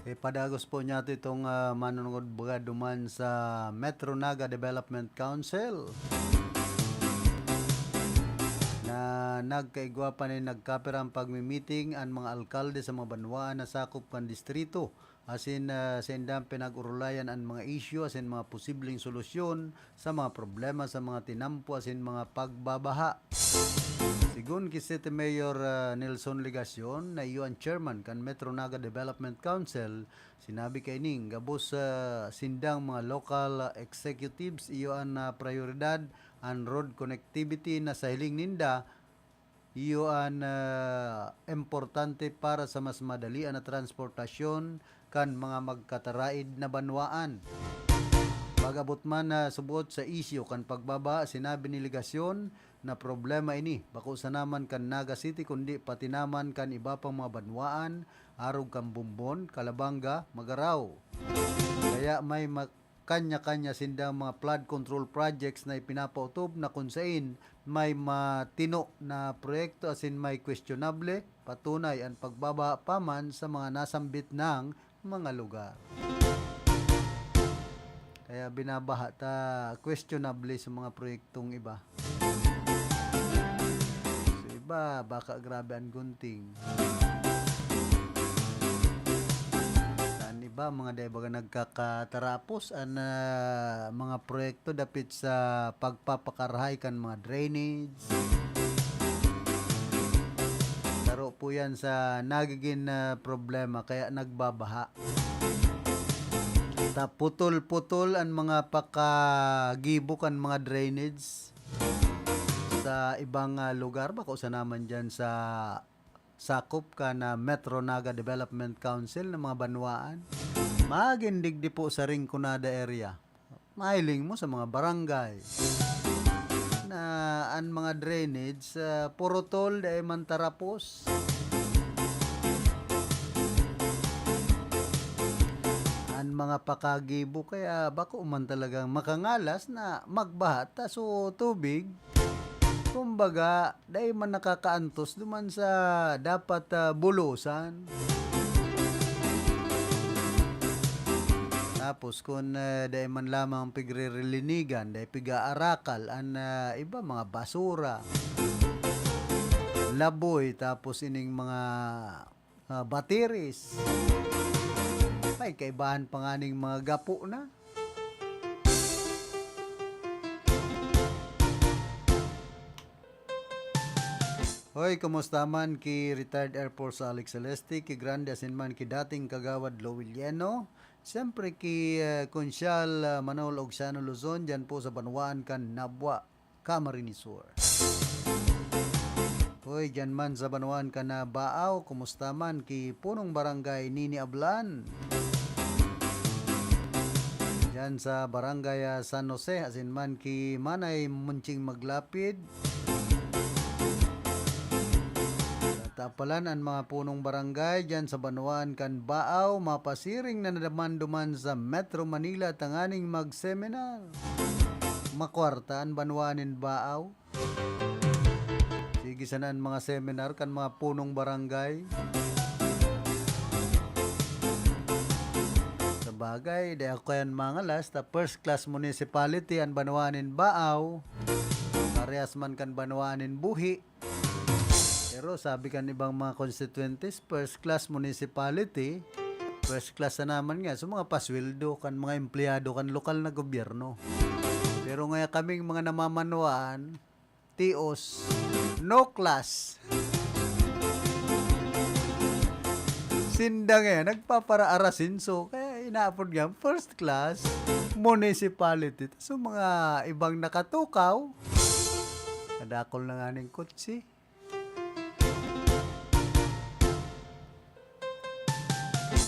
Ipadagos po niyato itong, ah, manunungod baga duman sa Metro Naga Development Council na nagkaigwa pa nin nagkapirang pagmi-meeting an mga alkalde sa mga banwaan na sakop kan distrito, asin, ah, saindang pinag-orolayan an mga isyu asin mga posibleng solusyon sa mga problema sa mga tinampo asin mga pagbabaha. Sigon ki City Mayor, ah, Nelson Legacion, na iyo an chairman kan Metro Naga Development Council, sinabi kaining gabos sa sindang mga local executives, iyo an, ah, prayoridad an road connectivity na sa hiling ninda, iyo an, ah, importante para sa mas madali na transportasyon kan mga magkataraid na banwaan. Pag-abot man na subot sa isyu kan pagbabaha, sinabi ni Legacion na problema ini bako sana man kan Naga City kundi pati naman kan iba pang mga banwaan, arog kan Bombon, Calabanga, Magarao. Kaya may ma-, kanya-kanya sindang mga flood control projects na ipinapaotob na kun sain may matino na proyekto asin may questionable, patunay an pagbabaha pa man sa mga nasambit nang mga lugar. Kaya binabaha ta, questionable sa mga proyektong iba. So, iba, baka grabe an gunting. An iba, mga dai baga nagkakatarapos an, ah, mga proyekto dapit sa pagpapakarahay kan mga drainage. Saro po yan sa nagiging, ah, problema, kaya nagbabaha. Ta putol-putol an mga pakagibo kan mga drainage sa ibang, ah, lugar, bako sana man diyan sa sakop kan, ah, Metro Naga Development Council na mga banwaan. Magin digdi po sa Rinconada area. Mahiling mo sa mga barangay na an mga drainage, ah, purutol, dai man tarapos. An mga pakagibo kaya bako man talagang makangalas na magbaha ta, so tubig, kumbaga, dai man nakakaantos duman sa dapat, ah, bulosan. Tapos kun, eh, dai man lamang pigririligan, dai pig-aarakal an, ah, iba, mga basura, laboy, tapos ining mga, ah, batiris. May kaibahan pa nga ning mga gapo na. Hoy, kumusta man ki retired Air Force Alex Celeste, ki Grande asin man ki dating Kagawad Lowell Yeno? Siyempre ki, eh, Konsyal, ah, Manolo Oxiano Luzon, dyan po sa banwaan kan Nabua, Camarines Sur. Hoy, dyan man sa banwaan kan Baaw, kumusta man ki Punong Barangay Nini Ablan? Dyan sa Barangay, ah, San Jose, asin man ki Manay Munching Maglapid. Tapalan an mga punong barangay dyan sa banwaan kan Baaw, mapasiring na naman duman sa Metro Manila tanganing mag-seminar. Makwarta an banwaan nin Baaw. Sige sana an mga seminar kan mga punong barangay. Sa bagay, di ako kayan mangalas, ta first class municipality an banwaan nin Baaw. parehas man kan banwaan nin buhi. Pero sabi kan ibang mga constituentes, first class municipality, first class na naman nga. So, mga pasweldo kan mga empleyado kan lokal na gobyerno. Pero ngaya kaming mga namamanwaan, tios, no class. Sinda ngayon, nagpaparaarasinso. Kaya inaapod nga, first class, municipality. So, mga ibang nakatukaw, kadakol na nga ning kotse.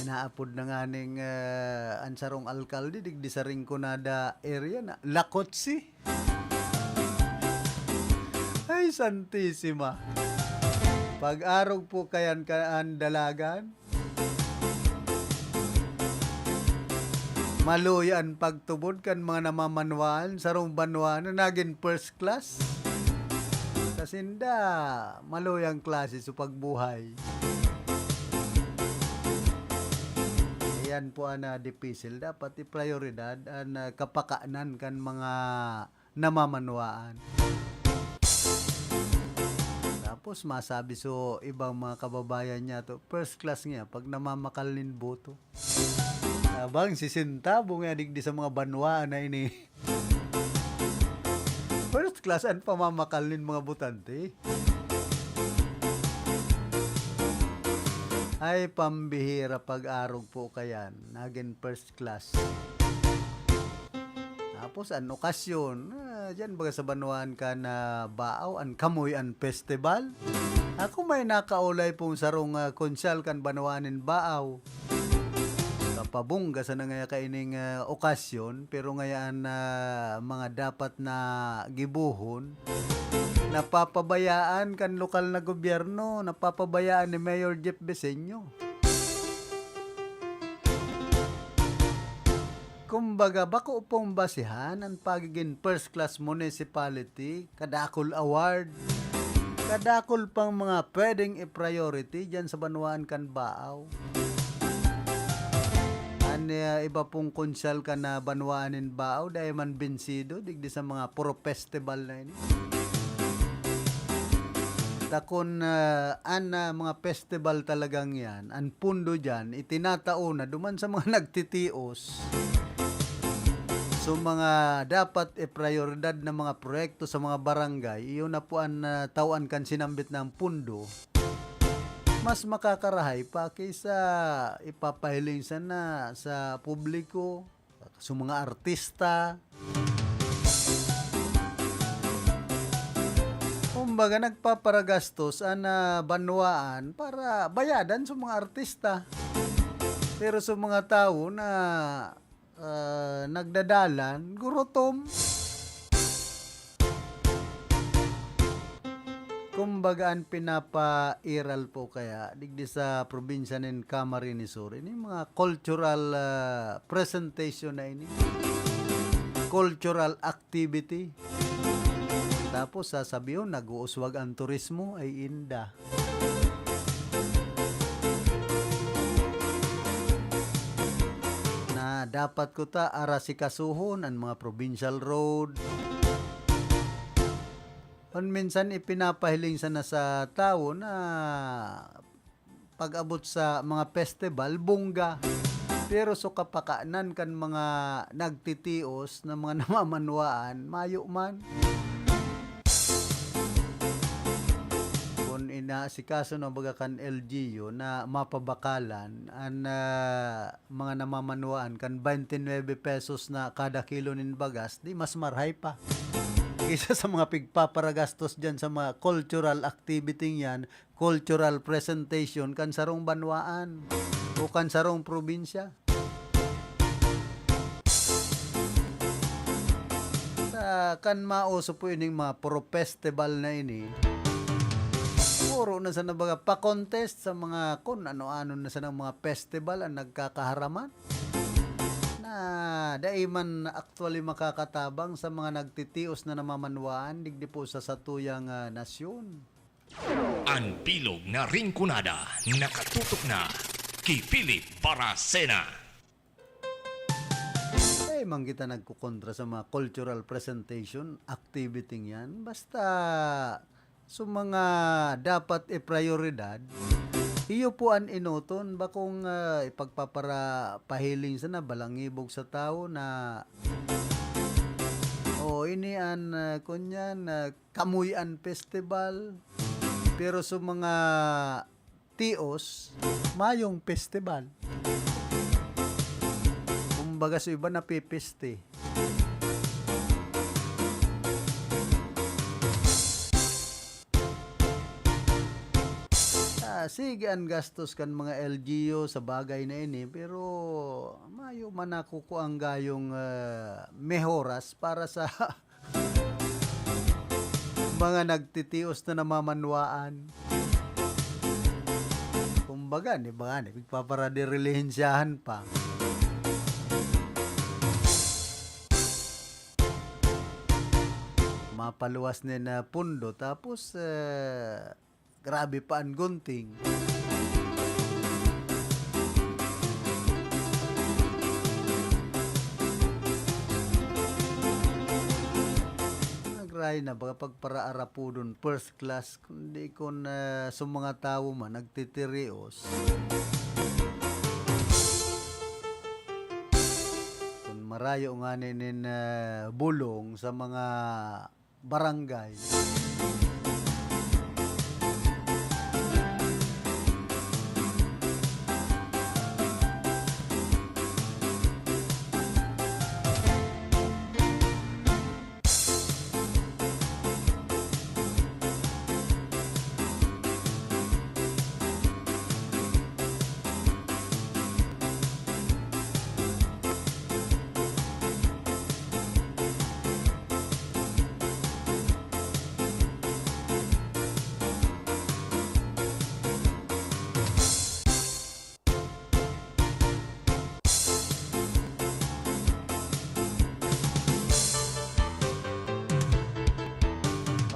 Inaapod na nga ning, ah, an sarong alkalde digdi sa Rinconada area na La Kotse. Ay, Santisima. Pag-arog po kayan ka an dalagan. Maluya an pagtubod kan mga namamanwaan, sarong banwaan na nagin first class. Sa sinda, maluyang klase sa pagbuhay. Iyan po an, ah, dipisil. Dapat iprayoridad an, ah, kapakanan kan mga namamanwaan. Tapos masabi so ibang mga kababayan niya to, first class niya pag namamakal nin boto. Tabang si Sintabo nga digdi sa mga banwaan na ini. First class an pamamakal nin mga botante. Ay, pambihira pag-arog po kayan. Nagin first class. Tapos, an okasyon, ah, diyan baga sa banwaan kan Baao, an Kamoy an Festival. Ako may nakaulay pong sarong, ah, konsyal kan banwaan nin Baao. Kapabongga sana ngaya kaining, ah, okasyon, pero ngaya an, ah, mga dapat na gibohon, napapabayaan kan lokal na gobyerno, napapabayaan ni Mayor Jeff Beseño. Kumbaga, bako pong basihan an pagigin first class municipality, kadakol award, kadakol pang mga pwedeng i-priority diyan sa banwaan kan Baao. An, ah, iba pong konsyal kan, ah, banwaan nin Baao, dai man binsido digdi sa mga puro festival na ini. Dakon, ah, an, ah, mga festival talagang yan, an pundo diyan, itinatao na duman sa mga nagtitios. So, mga dapat iprayoridad na mga proyekto sa mga barangay, iyon na po an, ah, tawaan kan sinambit na pundo. Mas makakarahay pa kaysa ipapahiling sana sa publiko, sa mga artista. Kumbaga, nagpaparagastos an, ah, banwaan para bayadan sa mga artista. Pero sa mga tawo na, ah, nagdadalan, gurutom. Kumbaga, an pinapairal po kaya digdi sa probinsya nin Camarines Sur, ini mga cultural, ah, presentation na ini. Cultural activity. Tapos sasabihon, nag-uuswag an turismo, ay inda. Na dapat kuta arasikasuhon an mga provincial road. Kun minsan ipinapahiling sana sa tawo na pag-abot sa mga festival, bongga. Pero sa kapakanan kan mga nagtitios na mga namamanwaan, mayo man. Kun inaasikaso na baga kan L G U na mapabakalan an, ah, mga namamanwaan kan twenty-nine pesos na kada kilo nin bagas, di mas marhay pa kaysa sa mga pigpaparagastos diyan sa mga cultural activity yan, cultural presentation kan sarong banwaan o kan sarong probinsya. Sa, kan mauso po ining mga puro festival na ini, puro na sana baga pa-contest sa mga kun ano-ano na sanang mga festival ang nagkakaharaman. Na dai man actually makakatabang sa mga nagtitios na namamanwaan digdi po sa satuyang, ah, nasyon. An bilog na Rinconada, nakatutok na ki Philip Baracena. Ay, man kita nagkukontra sa mga cultural presentation activity yan. Basta, sa mga dapat iprioridad, iyo po an enoton, bakong, ah, ipagpapara-, pahiling sana, balangibog sa tawo na, "O, ini an, ah, kunyan, ah, kamoy an festival." Pero sa mga tios, mayong festival. Kumbaga, sa iba, napipiste. Ah, sige an gastos kan mga L G U sa bagay na ini, pero mayo man nakukuang gayong, ah, mehoras para sa mga nagtitios na namamanwaan. Kumbaga, di ba nga, nagpaparadirilisensyahan pa. Mapaluwas nin, ah, pundo, tapos, eh, grabe pa an gunting. Nagray na, baga pagparaarapudon, first class, kundi kun, ah, sa mga tawo man, nagtitirios. Kun marayo ngani nin, ah, bulong sa mga barangay.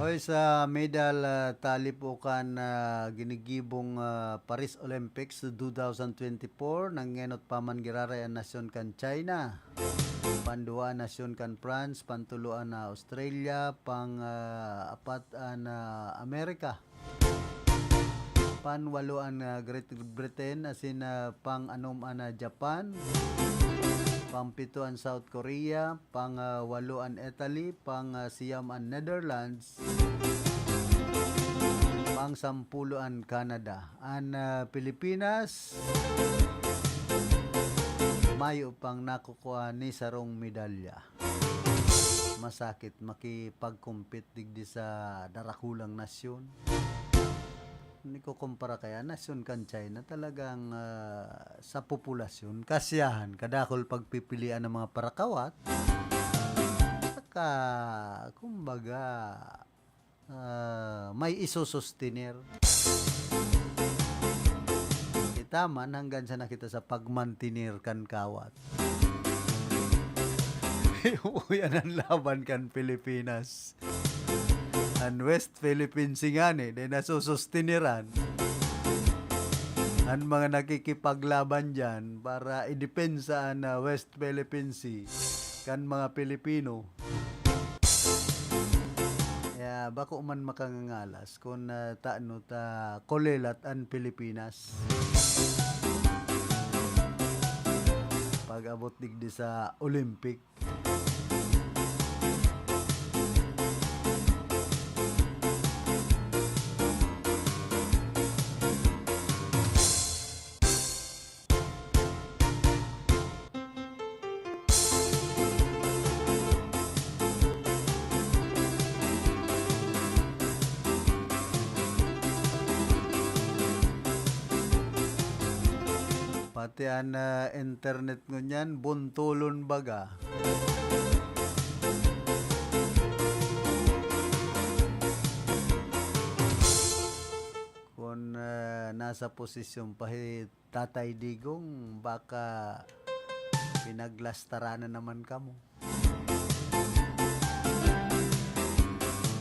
Oy, sa medal, ah, tali po kan, ah, ginigibong, ah, Paris Olympics two thousand twenty-four, nangenot pa man giraray an nasyon kan China. Panduwa an nasyon kan France, pantulo an, ah, Australia, pang, ah, apat an, ah, Amerika. Panwalo an, ah, Great Britain, asin, ah, pang-anom an, ah, Japan, pangpito an South Korea, pang, ah, walo an Italy, pang, ah, siyam an Netherlands, pang-sampulo an Canada. An, ah, Pilipinas, mayo pang nakukuha ni sarong medalya. Masakit makipag-compete digdi sa darakulang nasyon. Kun ikukumpara kaya nasyon kan China, talagang, ah, sa populasyon, kasiyahan, kadakul pagpipilian ng mga parakawat. Saka, kumbaga, ah, may isusustenir. Kita man, hanggang sa nakita sa pagmantener kan kawat. Uyan an laban kan Pilipinas. An West Philippine Sea ngani, dai nasususteniran. An mga nakikipaglaban diyan para idepensa an, ah, West Philippine Sea kan mga Pilipino. Kaya bako man makangangalas kun, ah, tano ta kulelat an Pilipinas pag-abot digdi sa Olympic. Pati an, ah, internet ngunyan, buntolon baga. Kun, ah, nasa posisyon pa hi Tatay Digong, baka pinaglastaran na naman kamo.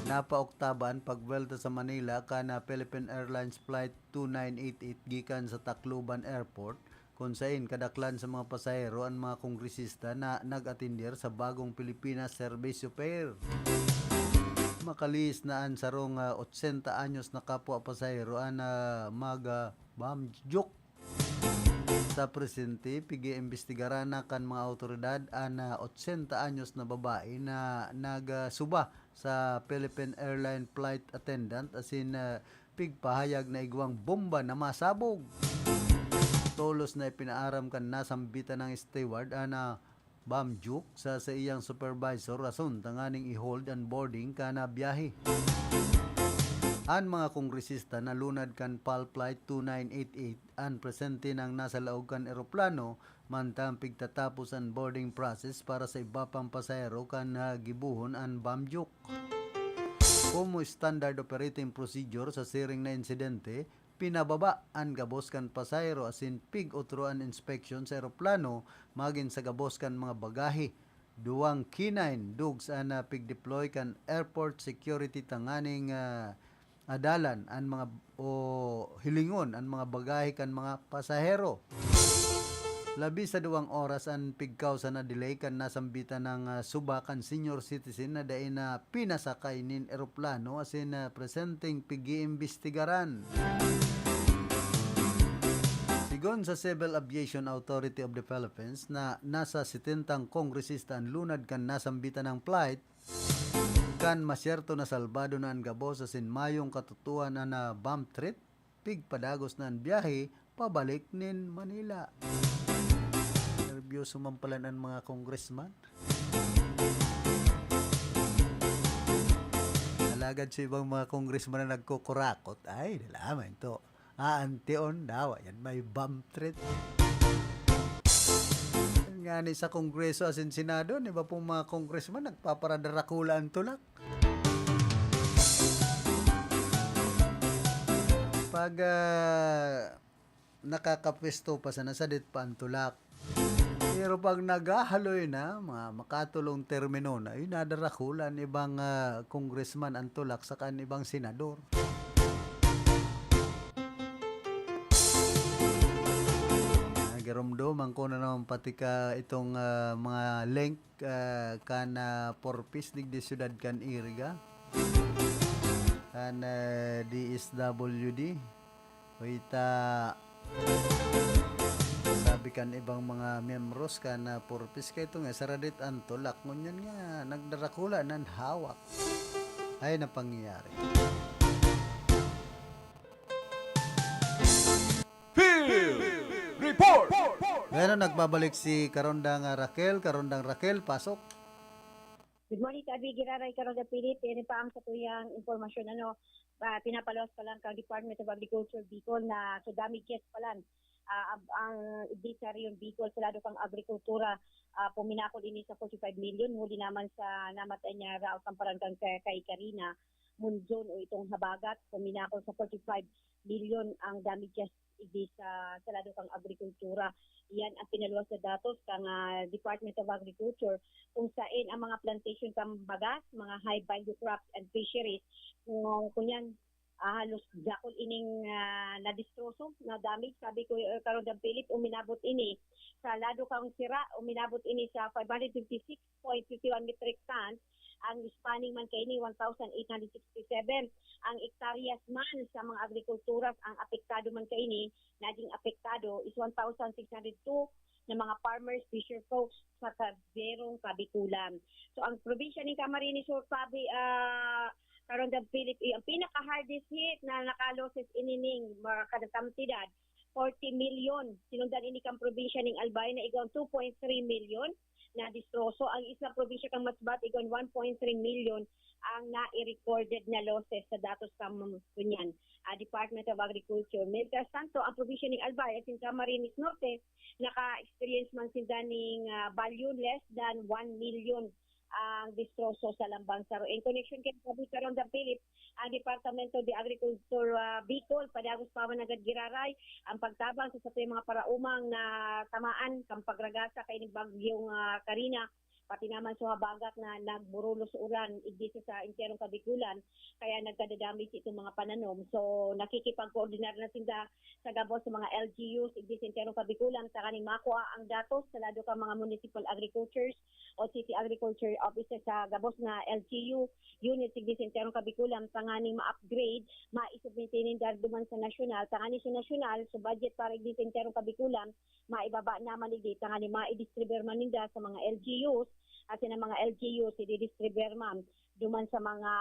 Napaoktaba an pagbuwelta sa Manila kan, ah, Philippine Airlines Flight two nine eight eight gikan sa Tacloban Airport, kun saen kadaklan sa mga pasahero an mga kongresista na nag-atender sa bagong Pilipinas Serbisyo Fair. Makalihis na an sarong, ah, otsenta anyos na kapwa pasahero an, ah, mag, ah, bamjuk. Sa presente, pig-iimbestigaran na kan mga awtoridad an, ah, otsenta anyos na babae na nagsuba sa Philippine Airline flight attendant asin, ah, pigpahayag na igwang bomba na masabog. Tolos na ipinaaram kan nasambitan nang steward an, ah, bamjuk sa saiyang supervisor rason tanganing i-hold an boarding kan, ah, biyahe. An mga kongresista nalunad kan PAL Flight two nine eight eight an presente nang nasa laog kan eroplano, mantang pigtatapos an boarding process para sa iba pang pasahero kan, ah, gibohon an bamjuk. Komo standard operating procedure sa siring na insidente, pinababa an gabos kan pasahero asin pig-otro an inspeksyon sa eroplano magin sa gabos kan mga bagahe. Duwang K nine dogs an, ah, pig-deploy kan airport security tanganing, ah, adalan an mga o hilingon an mga bagahe kan mga pasahero. Labi sa duwang oras an pigkawsa na delay kan nasambitan nang, ah, suba kan senior citizen na dai na pinasakay nin eroplano asin, ah, presenteng pig-iimbestigaran. Sigon sa Civil Aviation Authority of the Philippines na nasa setentang kongresista an lunad kan nasambitan nang flight, kan masyerto na salbado na an gabos asin mayong katutuan an, ah, bomb threat, pigpadagos na an biyahe pabalik nin Manila. Nerbyoso man pala an mga congressman. Alagad sa ibang mga congressman na nagkukurakot, ay, nalaman to. Aantion, dawa yan, may bomb threat. Ngani sa Kongreso asin Senado, an iba pong mga congressman nagpaparadarakula an tulak. Pag, ah, nakakapwesto pa sana, sadit pa an tulak. Pero pag naghahaloy na, mga makatulong termino na, yun, nadarakula an ibang, ah, congressman an tulak saka an ibang senador. Ah, giromdoman ko na naman pati ka itong, ah, mga link, ah, kan, ah, Porpis digdi siyudad kan Iriga, kan, ah, D S W D. Uy, ta, sabi kan ibang mga miyembros kan, ah, Porpis, kay ito nga, saradit an tulak. Ngunyan nga, nagdarakula nan hawak. Ay, na pangyayari. Field Report! Bueno, nagbabalik si Karondang, ah, Raquel. Karondang Raquel, pasok. Good morning, Ka Abi Giraray, Karondang Philip. Yan pa ang satuyang impormasyon, ano, ah, pinapaluwas pa lang kang Department of Agriculture Bicol na so damages pa lang, ah, ab-, ang igdi sa Rehiyon Bicol sa lado kang agrikultura, ah, puminakol ini sa forty-five million, huli naman sa namatay niya raot ang paran kang kay, kay Karina Munzon o itong habagat, puminakol sa forty-five million ang damages igdi sa, sa lado kang agrikultura. Iyan ang pinaluwas na datos kang, ah, Department of Agriculture, kung saen ang mga plantation kang bagas, mga high value crops and fisheries, kung, kung yan, ah, halos dakul ining, ah, nadistroso, na damage. Sabi ko, eh, Karondang Philip, uminabot ini sa lado kang sira, uminabot ini sa five hundred fifty-six point fifty-one metric tons, ang spanning man kaini, one thousand eight hundred sixty-seven. Ang ektaryas man sa mga agrikulturas ang apektado man kaini, naging apektado is one thousand six hundred two na mga farmers, fisher folks sa Caldero, Kabikulan. So, ang probinsya nin Camarines Sur, sabi, ah, Karondang Philip, eh, ang pinaka-hardest hit na naka-losses ini ning mga kada kantidad, forty million. Sinundan ini kang probinsya ning Albay na igwang two point three million na distroso. Ang isang probinsya kang Masbate, igwang one point three million ang nai-recorded na losses sa datos kang ngunyan, ah, Department of Agriculture. Mientras tanto, ang probinsya ning Albay asin Camarines Norte, naka-experience man sinda ning, ah, value less than one million ang distroso sa lambang saro. In connection kay sabi Karondang Philip, ang Departamento de Agricultura, ah, Bicol, padagos pa man nanggad giraray ang pagtabang sa satuyang mga paraomang na tamaan kan pagragasa kay ni Bagyong, ah, Karina pati naman sa habagat na nagburulos uran igdi sa, sa enterong Kabikulan, kaya nagkadadamage itong mga pananom. So, nakikipagkoordinar na sila sa gabos sa mga L G Us igdi sa enterong Kabikulan, tanganing makua ang datos sa lado kan mga municipal agricultures o city agriculture offices sa gabos na L G U units igdi sa enterong Kabikulan, tanganing ma-upgrade, maisubmit ninda duman sa nasyonal, tanganing sa nasyonal, sa budget para igdi sa enterong Kabikulan, maibaba naman igdi, tanganing maidistribir man ninda sa mga L G Us, asin ang mga L G Us, ididistribir man duman sa mga,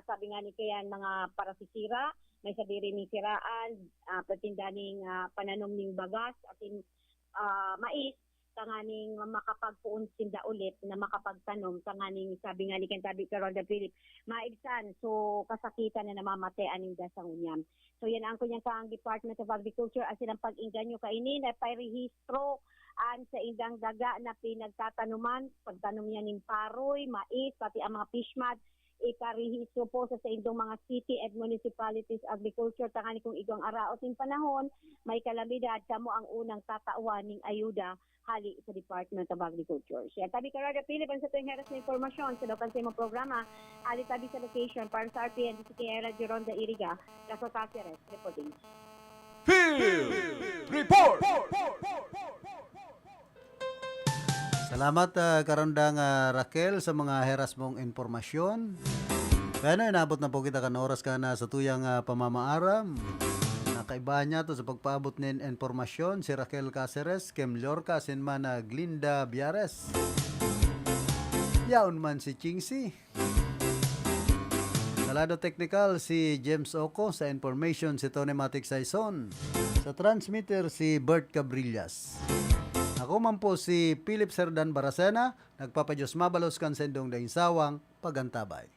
sabi nga ni Kayan, mga parasisira, may sadiri ning siraan, ah, patinda ning, ah, pananom ning bagas, asin, ah, mais, tanganing makapagpoon sinda ulit na makapagtanom, tanganing sabi nga ni Kayan, sabi ka Rhonda Philip, maibsan, so kasakitan na namamatean ninda sa ngunyan. So, yan ang kunyang kang Department of Agriculture, asin ang pag-inganyo kaini na pairehistro an sa indang daga na pinagtatanuman, pagtanom niya ning paroy, mais, pati ang mga fish mad, iparehistro po sa saindong mga city and municipalities agriculture, tanganing kung igwang araot ning panahon, may kalamidad, kamo ang unang tatawan ning ayuda hali sa Department of Agriculture. Siya, tabi ka, Rada Philip, ang sa tuwing heras na impormasyon sa Daw Kansay Mo programa, hali tabi sa location, para sa R T N, D C K I Radyo Ronda Iriga, Rafael Caceres, reporting. Field Report! Salamat, uh, Karandang uh, Raquel, sa mga heras mong impormasyon. Kaya na, inabot na po kita kan oras ka na sa tuyang uh, pamamaaram. Nakaibahan niya to sa pagpaabot nin impormasyon si Raquel Caceres, Kem Lorca, asin man uh, Glinda Biares. Yaon man si Chingsi. Sa lado teknikal, si James Oco. Sa information, si Tony Matic Saison. Sa transmitter, si Bert Cabrillas. Ako man po si Philip Serdan Baracena, nagpapadyos mabalos kan sendong daing sawang pagantabay.